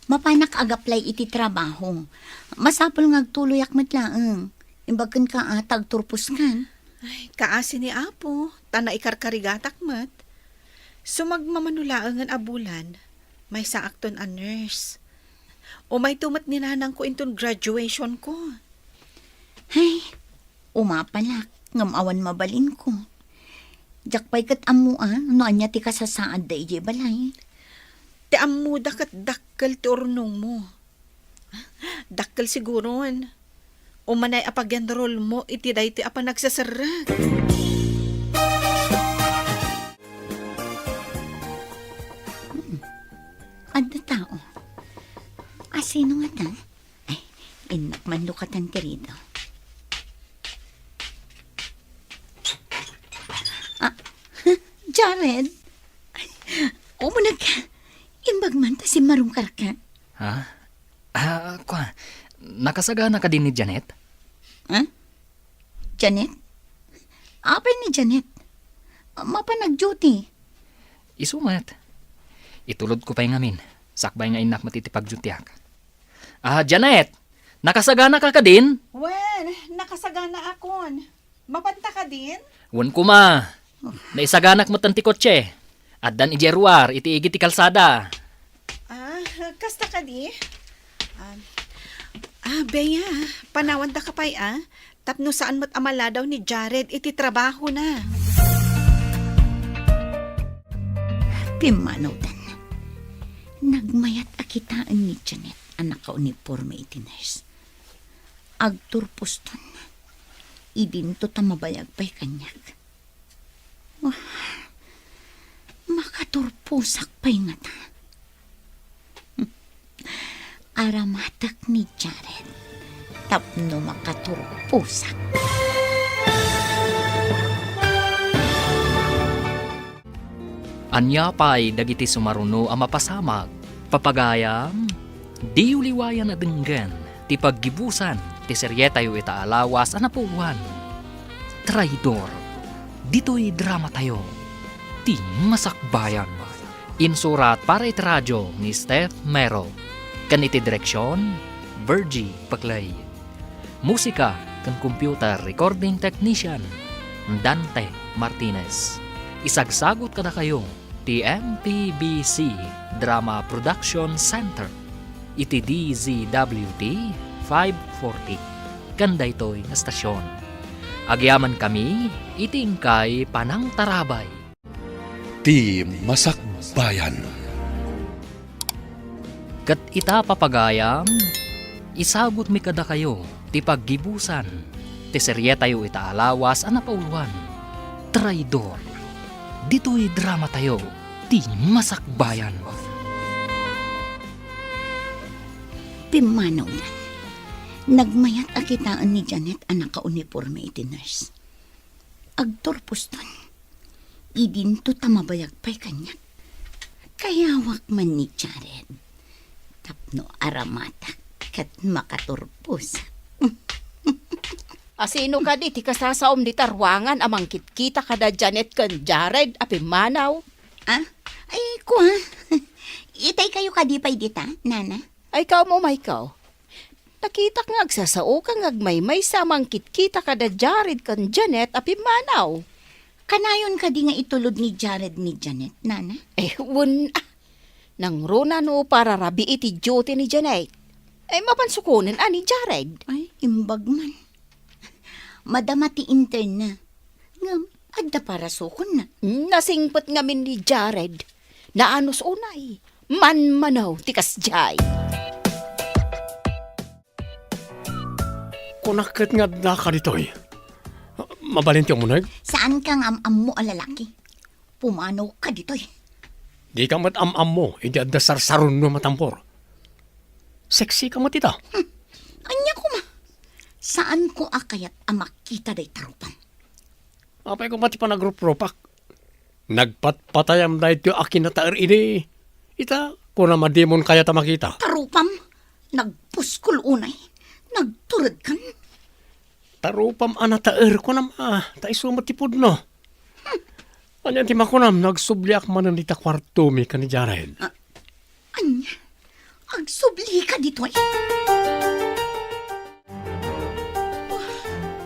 mapanak agaplay iti trabaho. Masapul nga agtuloyak met laeng. Imbag kenka a ta agturposkan. Ay, kaasi ni Apo, ta naikarkarigatak met. Sumagmamano laengen a bulan, maysaakton a nurse. Umayto met ni nanangko inton graduationko. Ay, umapalak, ngem awan mabalinko. Diak pay ket ammoan no ania ti kasasaadda idiay balay. Ti ammoda ket dakkel ti urnongmo. Dakkel siguron. Umanay a pag-enrollmo iti daytoy a panagseserrek. Hmm. Adda tao. Asino ngata? Ay, innak man lukatan ti rido. Ah, Jared? Ay, umuneg ka. Imbag man ta simmarungkarka. Ha? Ah, kua, nakasagana kadi ni Janet? Ha? Janet? Apay ni Janet? Mapan nag-duty. Isu met. Itulodko pay ngamin, sakbay nga innak met iti pagdutiak. Ah, Janet! Nakasaganaka kadin? Wen, nakasaganaakon. Mapanta kadin? Wen koma. Naisaganak met ti kotse. Addan idiay ruar iti igid ti kalsada. Ah, kasta kadi? Ah, ah, Bea, panawandaka pay, ah. Tapno saan met a maladaw ni Jared iti trabahona. Pimmanawdan. Nagmayat a kitaen ni Janet a nakauniporme iti nurse. Agturposton. Idinto ta mabayag pay kaniak. Wah, makaturposak pay ngata. Aramatek ni Jared tapno makaturposak. Ania pay dagiti sumaruno a mapasamak? Papagayam, diyo liwayan a denggen ti paggibusan ti serietayo ita a lawas a napuloan, Traidor. Ditoy dramatayo, ti Masakbayan. Insurat para iti radio ni Steph Mero, ken iti direksion, Virgie Paclay. Musika ken computer recording technician, Dante Martinez. Isagsagut kadakayo ti M P B C Drama Production Center iti D Z W T five forty ken daytoy nga stasyon. Agyamankami iti inkay panangtarabay. Ti Masakbayan. Ket ita, papagayam, isagutmi kadakayo ti paggibusan ti serietayo ita a lawas a napauluan, Traidor. Ditoy dramatayo, ti Masakbayan. Pimmanawnan, nagmayat a kitaen ni Janet a nakauniporme iti nurse. Agturposton. Idinto ta mabayag pay kaniak. Kayawak man ni Jared tapno aramatak ket makaturpos. Asino kadi ti kasasaom dita ruangan a mangkitkita kada Janet ken Jared a pimmanaw? Ah? Ay, kua. Itay kayo kadi pay dita, nana? Ay, kaum umaykaw. Nakitak nga agsasaoka nga agmaymaysa a mangkitkita kada Jared ken Janet a pimmanaw. Kanayon kadi nga itulod ni Jared ni Janet, nana? Eh, wen, ah. Nangruna no para rabii ti duty ni Janet. Ay, mapan sukonen a ni Jared. Ay, imbag man. Madama ti intern na. Ngem, adda parasukonna. Nasingpet ngamin ni Jared. Naanus unay. Manmanaw ti kasdiay. Kunak ket nga addaka ditoy. Mabalin ti umuneg? Saan ka nga am-ammo a lalaki? Pumanawka ditoy. Di ka met am-ammo iti adda sarsaronno a matampor. Sexy ka met ita. Hmm. Ania koma? Saan ko a kayat a makita dayta rupam? Apay ko pati panagrupropak. Nagpatpatayam daytoy a kinataer idi. Ita, kunam a dimon kayat a makita. Tarupam, nagpuskol unay, nagturedkan. Tarupam a nataer, kunam a, ta isu met ti pudno. Hmm. Ania ti makunam, nagsubliak manen dita kuartomi ken ni Jared. Ah, ania? Agsubli ka ditoy?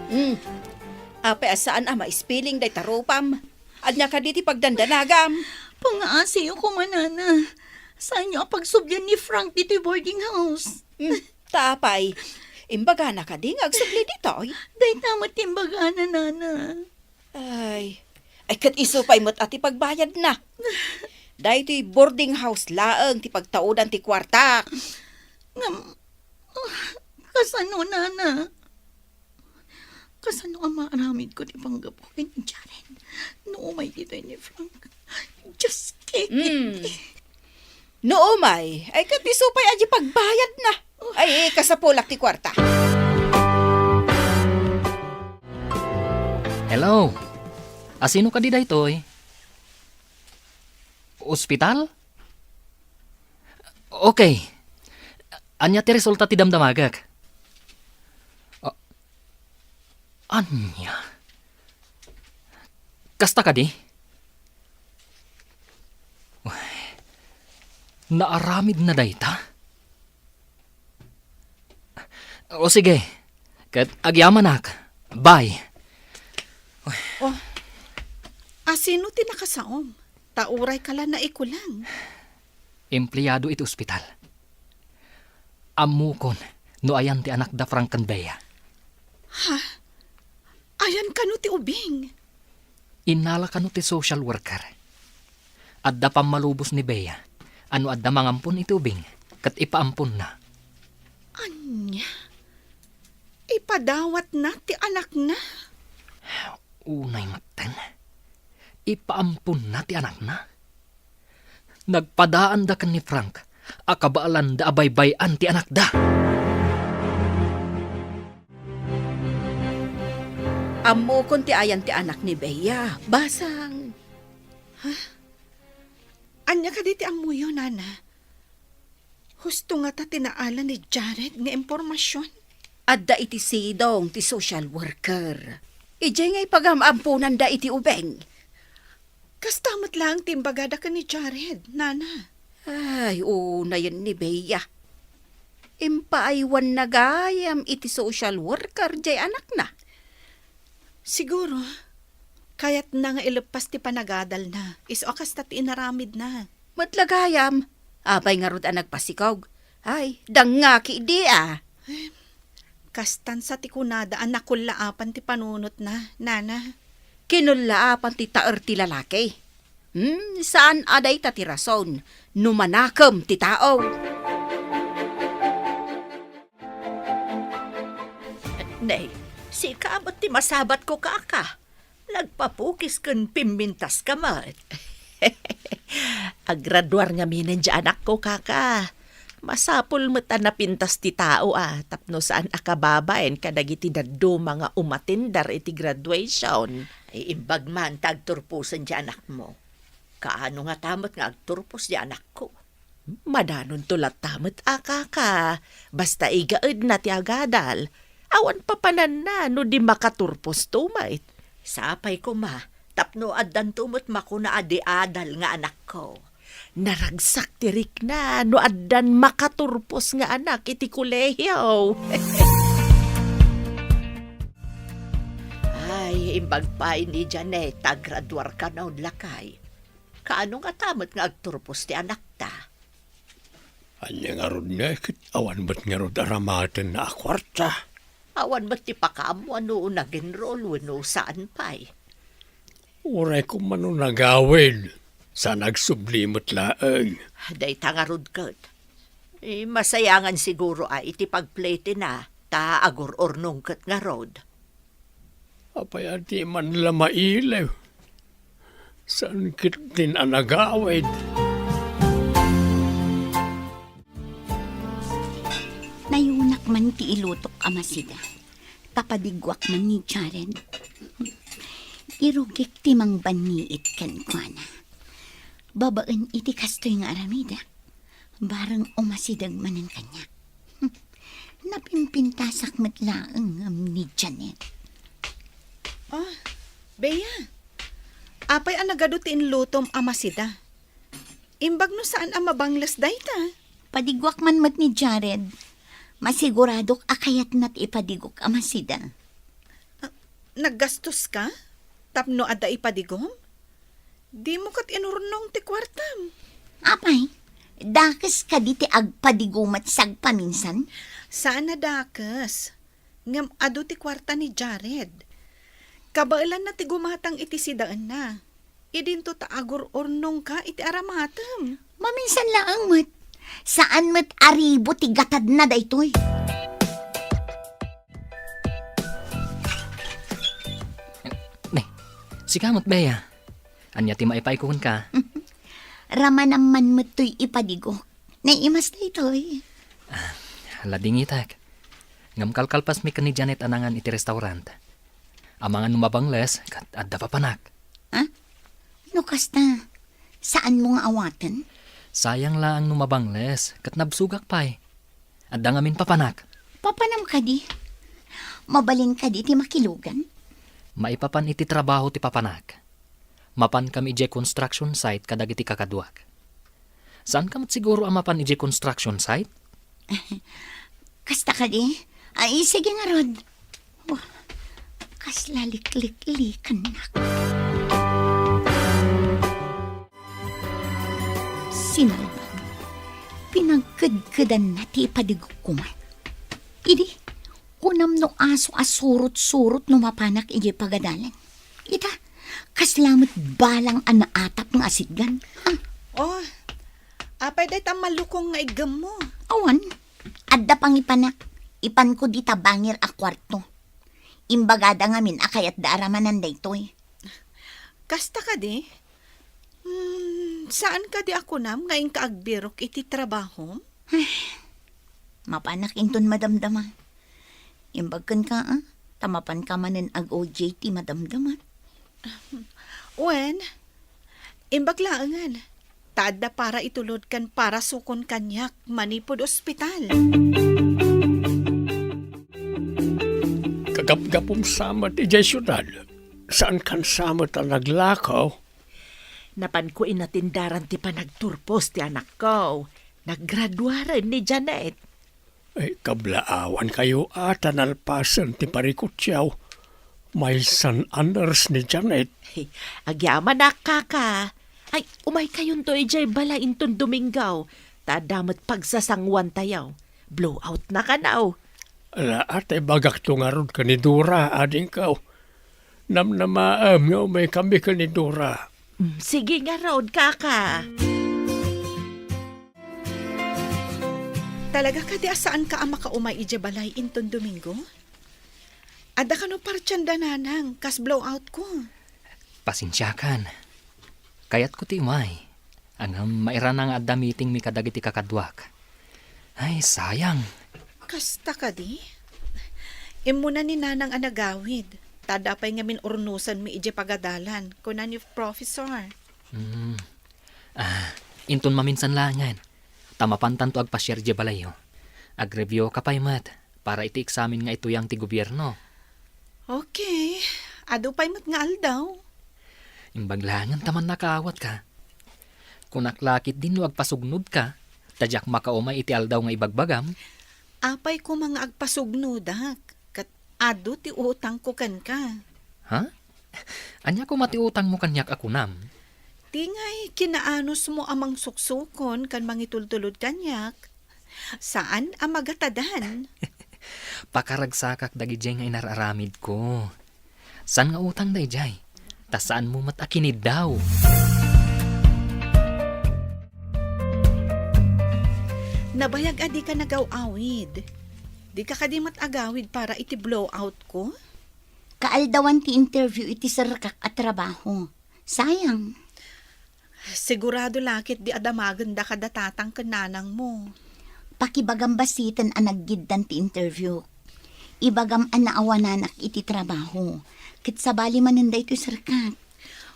Hmm. Apay a saan a maispiling dayta rupam? Ania kadi ti pagdandanagam? Pangaasiyo koma, nana. Saanyo a pagsublian ni Frank ditoy boarding house? Hmm. Ta apay, imbagana kadi nga agsubli ditoy? Dayta met ti imbagana, nana. Ay, ay, ket isu pay met a ti pagbayadna. Daytoy boarding house laeng ti pagtaudan ti kuartak. Ngem, ah, kasano, nana? Kasano a maaramidko ti panggapu ken ni Jaren no umay ditoy ni Frank? Just kidding. Mm. No umay, ay ket isu pay a di pagbayadna. Ay, kasapulak ti kuarta. Hello. Asino kadi daytoy? Ospital? Okay. Ania ti resulta ti damdamagek? A-, ania? Kasta kadi? Uy, naaramidna dayta? O sige, ket agyamanak. Bye. Oh, asino ti nakasaom? Ta uray ka la naikulang. Empleado iti ospital. Ammokon no ayan ti anak da Frank ken Bea. Ha? Ayan kano ti ubing? Innala kano ti social worker. Adda pammalubos ni Bea a no adda mangampon iti ubing, ket ipaamponna. Ania? Ipadawatna ti anakna? Unay metten. Ipaamponna ti anakna. Nagpadaanda ken ni Frank a kabaelanda a baybay-an ti anakda. Ammokon ti ayan ti anak ni Bea. Basang. Ha? Ania kadi ti ammoyo, Nana? Husto ngata ti naala ni Jared nga impormasion? Adda iti sidong ti social worker. Idiay nga ipagam-amponanda iti ubing. Kasta met laeng ti imbagada ken ni Jared, Nana. Ay, unayen ni Bea. Impaaywanna gayam iti social worker jay anakna. Siguro, kayatna nga ileppas ti panagadalna, isu a kasta ti inaramidna. Met la gayam, apay ngarud a nagpasikog? Ay, dangngaki idi a. Kastan sa ti kunada a nakullaapan ti panunotna, Nana. Kinullaapan ti taer ti lalaki. Hmm, saan a dayta ti rason no manakem ti tao. Nay, sika met ti masabatko, kaka. Nagpapukis ken pimmintaska met. Agraduar ngaminen ti anakko, kaka. Masapul met a napintas ti tao a tapno saan a kababain kadagiti dadduma nga umatindar iti graduation. Ay, imbag man ta agturposen ti anakmo. Kaano ngata met nga agturpos ti anakko? Madanonto latta met a, kaka. Basta igaedna ti agadal. Awan papananna no di makaturposto met. Sapay koma, tapno addanto met makuna a di adal nga anakko. Naragsak ti rikna no addan makaturpos nga anak iti kolehiyo. Ay, imbag pay ni Janet a graduar kano, lakay. Kaano ngata met nga agturpos ti anakta? Ania ngarud nga ket awan met ngarud aramatenna a kuarta? Awan met ti pakaammo a no nag-enroll wenno saan pay. Uray koma no nagawid, saan a nagsubli met laeng. Dayta ngarud ket. Eh, masayangan siguro a iti pagpletina, ta agur-urnong ket ngarud. Apay a di man la mailiw? Saan ketdin a nagawid? Nayunak man ti ilutok a masida. Papadiguak man ni Jared. Irugik ti mangbanniit kenkuana. Babaen iti kastoy nga aramida, bareng umasideg manen kaniak. Napimpintasak met laeng ngem ni Janet. Ah, Bea, apay a nagadu ti inlutom a masida? Imbag no saan a mabangles dayta? Padiguak man met ni Jared. Masiguradok a kayatna ti ipadigok a masida. Ah, naggastoska tapno adda ipadigom? Dimo ket inurnong ti kuartam. Apay, dakes kadi ti agpadigo met sagpaminsan? Saan a dakes. Ngem adu ti kuarta ni Jared. Kabaelanna ti gumatang iti sidaenna. Idinto ta agur-urnongka iti aramatem. Maminsan laeng met. Saan met a ribo ti gatadna daytoy. Ne, sika met, Bea. Ania ti maipaayko kenka? Ramanam man met toy ipadigok. Naimas daytoy. Ah, ladingitek. Ngem kalkalpasmi ken ni Janet a nangan iti restaurant. Amangan no mabangles, ket adda papanak. Ha? No kasta, saanmo nga awaten? Sayang laeng no mabangles, ket nabsogak pay. Adda ngamin papanak. Papanam kadi? Mabalin kadi ti makilugan? Maipapan iti trabaho ti papanak. Mapankami idiay construction site kadagiti kakaduak. Saanka met siguro a mapan idiay construction site? Kasta kadi? Ay, sige ngarud. Oh, kasla likliklikannak. Sinalbag, pinagkedkedanna ti ipadigok koma. Idi, kunam no aso a surot-surot no mapanak idiay pagadalan. Ita, kasla met balang a naatap nga asidgan. Ah. Oh, apay dayta a malukong nga iggemmo? Awan, adda pangipanak. Ipanko dita bangir a kuarto. Imbagada ngamin a kayatda a ramanan daytoy. Kasta kadi? Hmm, saan kadi a kunam nga inka agbirok iti trabahom? Mapanak inton madamdama. Imbag kenka, a, ta mapanka manen ag-O J T madamdama. Wen, imbag laengen. ta adda para itulod ken para sukon kaniak manipud ospital. Kagapgapum sa met idiay siudad, saankan sa met a naglakaw? Napanko inatendaran ti panagturpos ti anakko. Naggraduaren ni Janet. Ay, kablaawankayo a ta nalpasen ti parikutiaw. Maysan a nurse ni Janet. Ay, agyamanak, kaka. Ay, umaykayonto idiay balay inton Domingo. Ta adda met pagsasanguantayo. Blowout na kano. Ala, ata ibagakto ngarud ken ni Dora, adingko. Namnamaem nga umaykami ken ni Dora. Mm, sige ngarud, kaka. Talaga kadi a saanka a makaumay idiay balay inton Domingo? Adda kano partianda, nanang, kas blowoutko? Pasensiakan. Kayatko ti umay. Ngem mairana nga adda meetingmi kadagiti kakaduak. Ay, sayang. Kasta kadi? Immuna ni nanang a nagawid. Ta adda pay ngamin urnosenmi idiay pagadalan, kuna ni Professor. Hmm. Ah, inton maminsan laengen. Ta mapantanto agpasiar idiay balayyo. Agreviewka pay met para iti eksamen nga ituyang ti gobierno. Okay. Adu pay met nga aldaw. Imbag laengen ta mannakaawat ka. Kunak la ketdi no agpasugnodka, ta diak makaumay iti aldaw nga ibagbagam. Apay koma nga agpasugnodak, ket adu ti utangko kenka. Ha? Ania koma ti utangmo kaniak a kunam? Ti ngay kinaanusmo a mangsuksukon ken mangitultulod kaniak, saan a magatadan. Pakaragsakak dagidiay nga inar-aramidko. Saan nga utang daydiay? Ta saanmo met a kiniddaw. Nabayag a dika nagaw-awid. Dika kadi met agawid para iti blowoutko? Kaaldawan ti interview iti serkak a trabaho. Sayang. Sigurado la ketdi a damagenda kada tatang ken nanangmo. Pakibagam basiten a naggiddan ti interview. Ibagam a naawananak iti trabaho. Ket sabali manen daytoy serkak.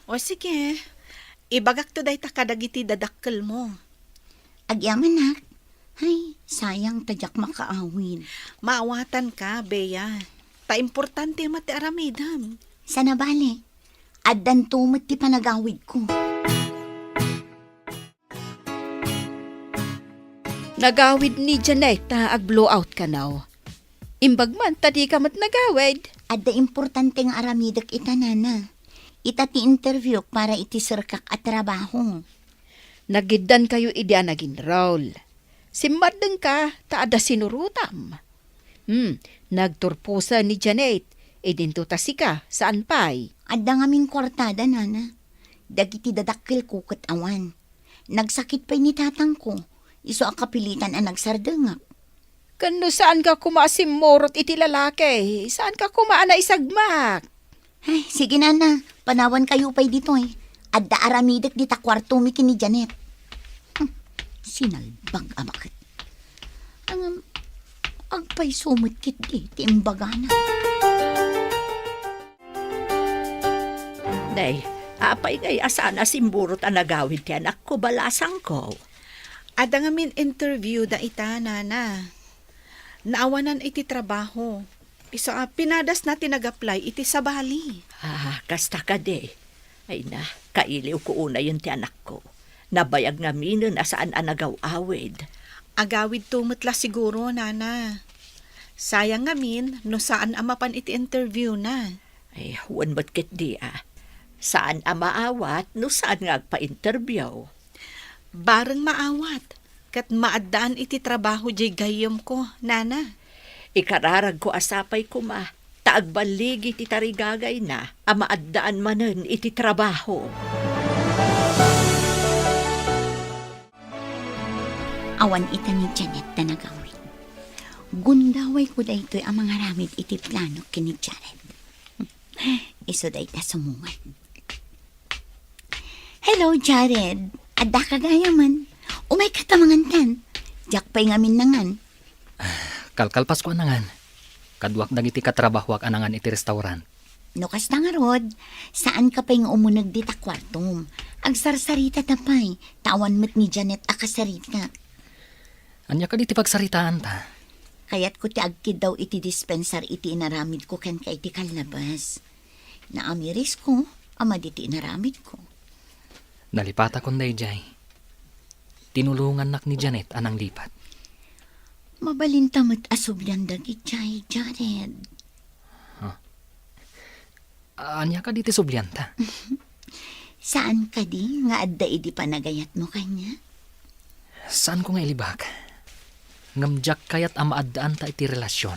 O sige, ibagakto dayta kadagiti dadakkelmo. Agyamanak. Ay, sayang ta diak makaawid. Maawatanka, Bea. Ta importante met ti aramidem. Saan a bale, addanto met ti panagawidko. Nagawid ni Janet ta agblowout kano. Imbag man ta dika met nagawid. Adda importante nga aramidek ita, nana. Ita ti interviewk para iti serkak a trabaho. Nagiddankayo idi a nag-enroll. Simmaddengka ta adda sinurotam. Hmm, nagturposen ni Janet, idinto ta sika, saan pay? Adda ngamin kuartada, nana. Dagiti dadakkelko ket awan. Nagsakit pay ni tatangko, isu a kapilitan a nagsardengak. Ken no saanka koma a simmurot iti lalaki, saanka koma a naisagmak. Ay, sige, nana, panawankayo pay ditoy. Adda aramidek dita kuartomi ken ni Janet. Hmm, sinalbag a baket. Ngem, agpayso met ketdi ti imbagana. Nay, apay ngay a saan a simburot a nagawid ti anakko, balasangko? Adda ngamin interview dayta, nana. Naawanan iti trabaho. Isu a pinadasna ti nag-apply iti sabali. Ah, kasta kadi. Ay na, kailiwko unayen ti anakko. Nabayag ngaminen a saan a nagaw-awid. Agawidto met la siguro, nana. Sayang ngamin no saan a mapan iti interview na. Ay, wen met ketdi a. Saan a maawat no saan nga agpa-interview. Bareng maawat, ket maaddaan iti trabaho diay gayyemko, nana. Ikararagko a sapay koma, ta agballigi ti tarigagayna a maaddaan manen iti trabaho. Awan ita ni Janet ta nagawid. Gundawayko daytoy a mangaramid iti plano ken ni Jared. Isu dayta sumungad. Hello, Jared. Addaka gayamen. Umayka ta mangantan. Diak pay ngamin nangan. Kalkalpasko a nangan. Kaduak dagiti katrabahoak a nangan iti restaurant. No kasta ngarud, saanka pay nga umuneg dita kuartom. Agsarsarita ta pay, ta awan met ni Janet a kasarita. Ania kadi ti pagsaritaanta? Kayatko ti agkiddaw iti dispensar iti inaramidko kenka iti kallabas. Naamirisko a madi ti inaramidko. Nalipatakon daydiay. Tinulongannak ni Janet a nanglipat. Mabalinta met a sublian dagiti Jared. Huh? Ania kadi ti sublianta? Saan kadi nga adda idi panagayatmo kaniak? Saanko nga ilibak. Ngem diak kayat a maaddaanta iti relasion.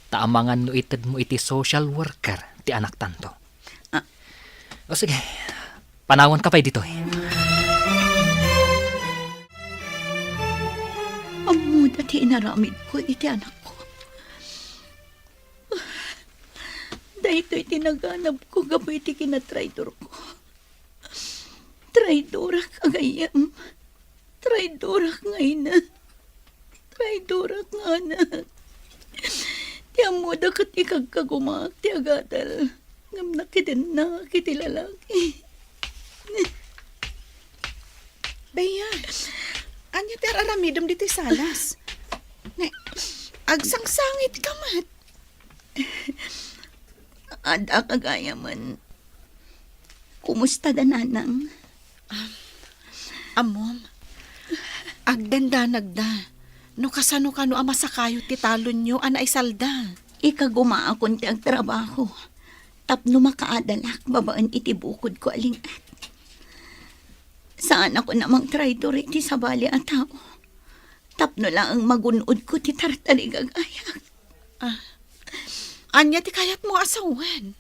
Ta amangan no itedmo iti social worker ti anaktanto. Ah. O sige, panawanka pay ditoy. Ammoda ti inaramidko iti anakko. Daytoy ti naganabko gapu iti kinatraidorko. Traidorak, agayam. Traidorak nga ina. Traidorak nga anak. Ti ammoda ket ikagkagumaak ti agadal. Ngem nakidennaak iti lalaki. Bea, ania ti ar-aramidem ditoy salas? Ne, agsangsangitka met. Adda kagayamen. Kumusta da nanang? Ammom, agdandanagda no kasano kano a masakayo ti talonyo a naisalda. Ikagumaakon ti agtrabaho tapno makaadalak babaen iti bukodko a linged. Saanakon a mangtraidor iti sabali a tao tapno laeng magun-odko ti tartarigagayak. Ah, ania ti kayatmo a sawen?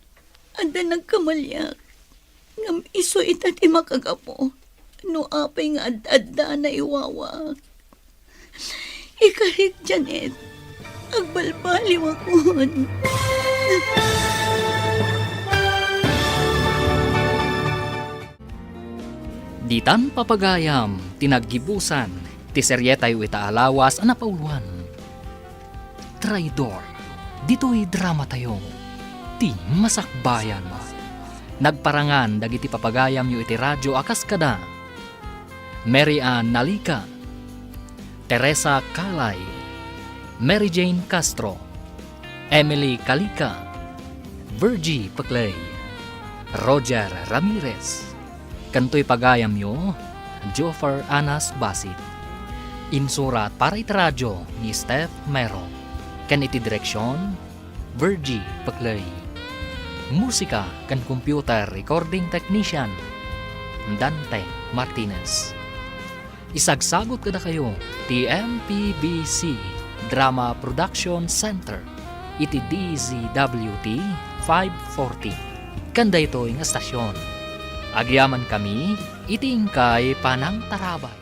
Adda nagkamaliak, ngem isu ita ti makagapu no apay nga ad-adda naiwawaak. Ikarik, Janet, agbalbaliwakon. Ditan papagayam ti naggibusan ti serietayo ita a lawas a napauloan. Traidor. Ditoy dramatayo, ti masakbayan. Nagparangan dagiti papagayamyo iti radio a kas kada Mary Ann Nalica, Teresa Calay, Mary Jane Castro, Emily Calica, Virgie Peclay, Roger Ramirez, ken toy pagayamyo, Joffer Anas Basit. Insurat para iti radio ni Steph Mero, ken iti direksion, Virgie Peclay. Musika ken computer recording technician, Dante Martinez. Isagsagut kadakayo ti M P B C Drama Production Center iti D Z W T five forty. Ken daytoy nga estasion, agyamankami iti inkay panangtarabay.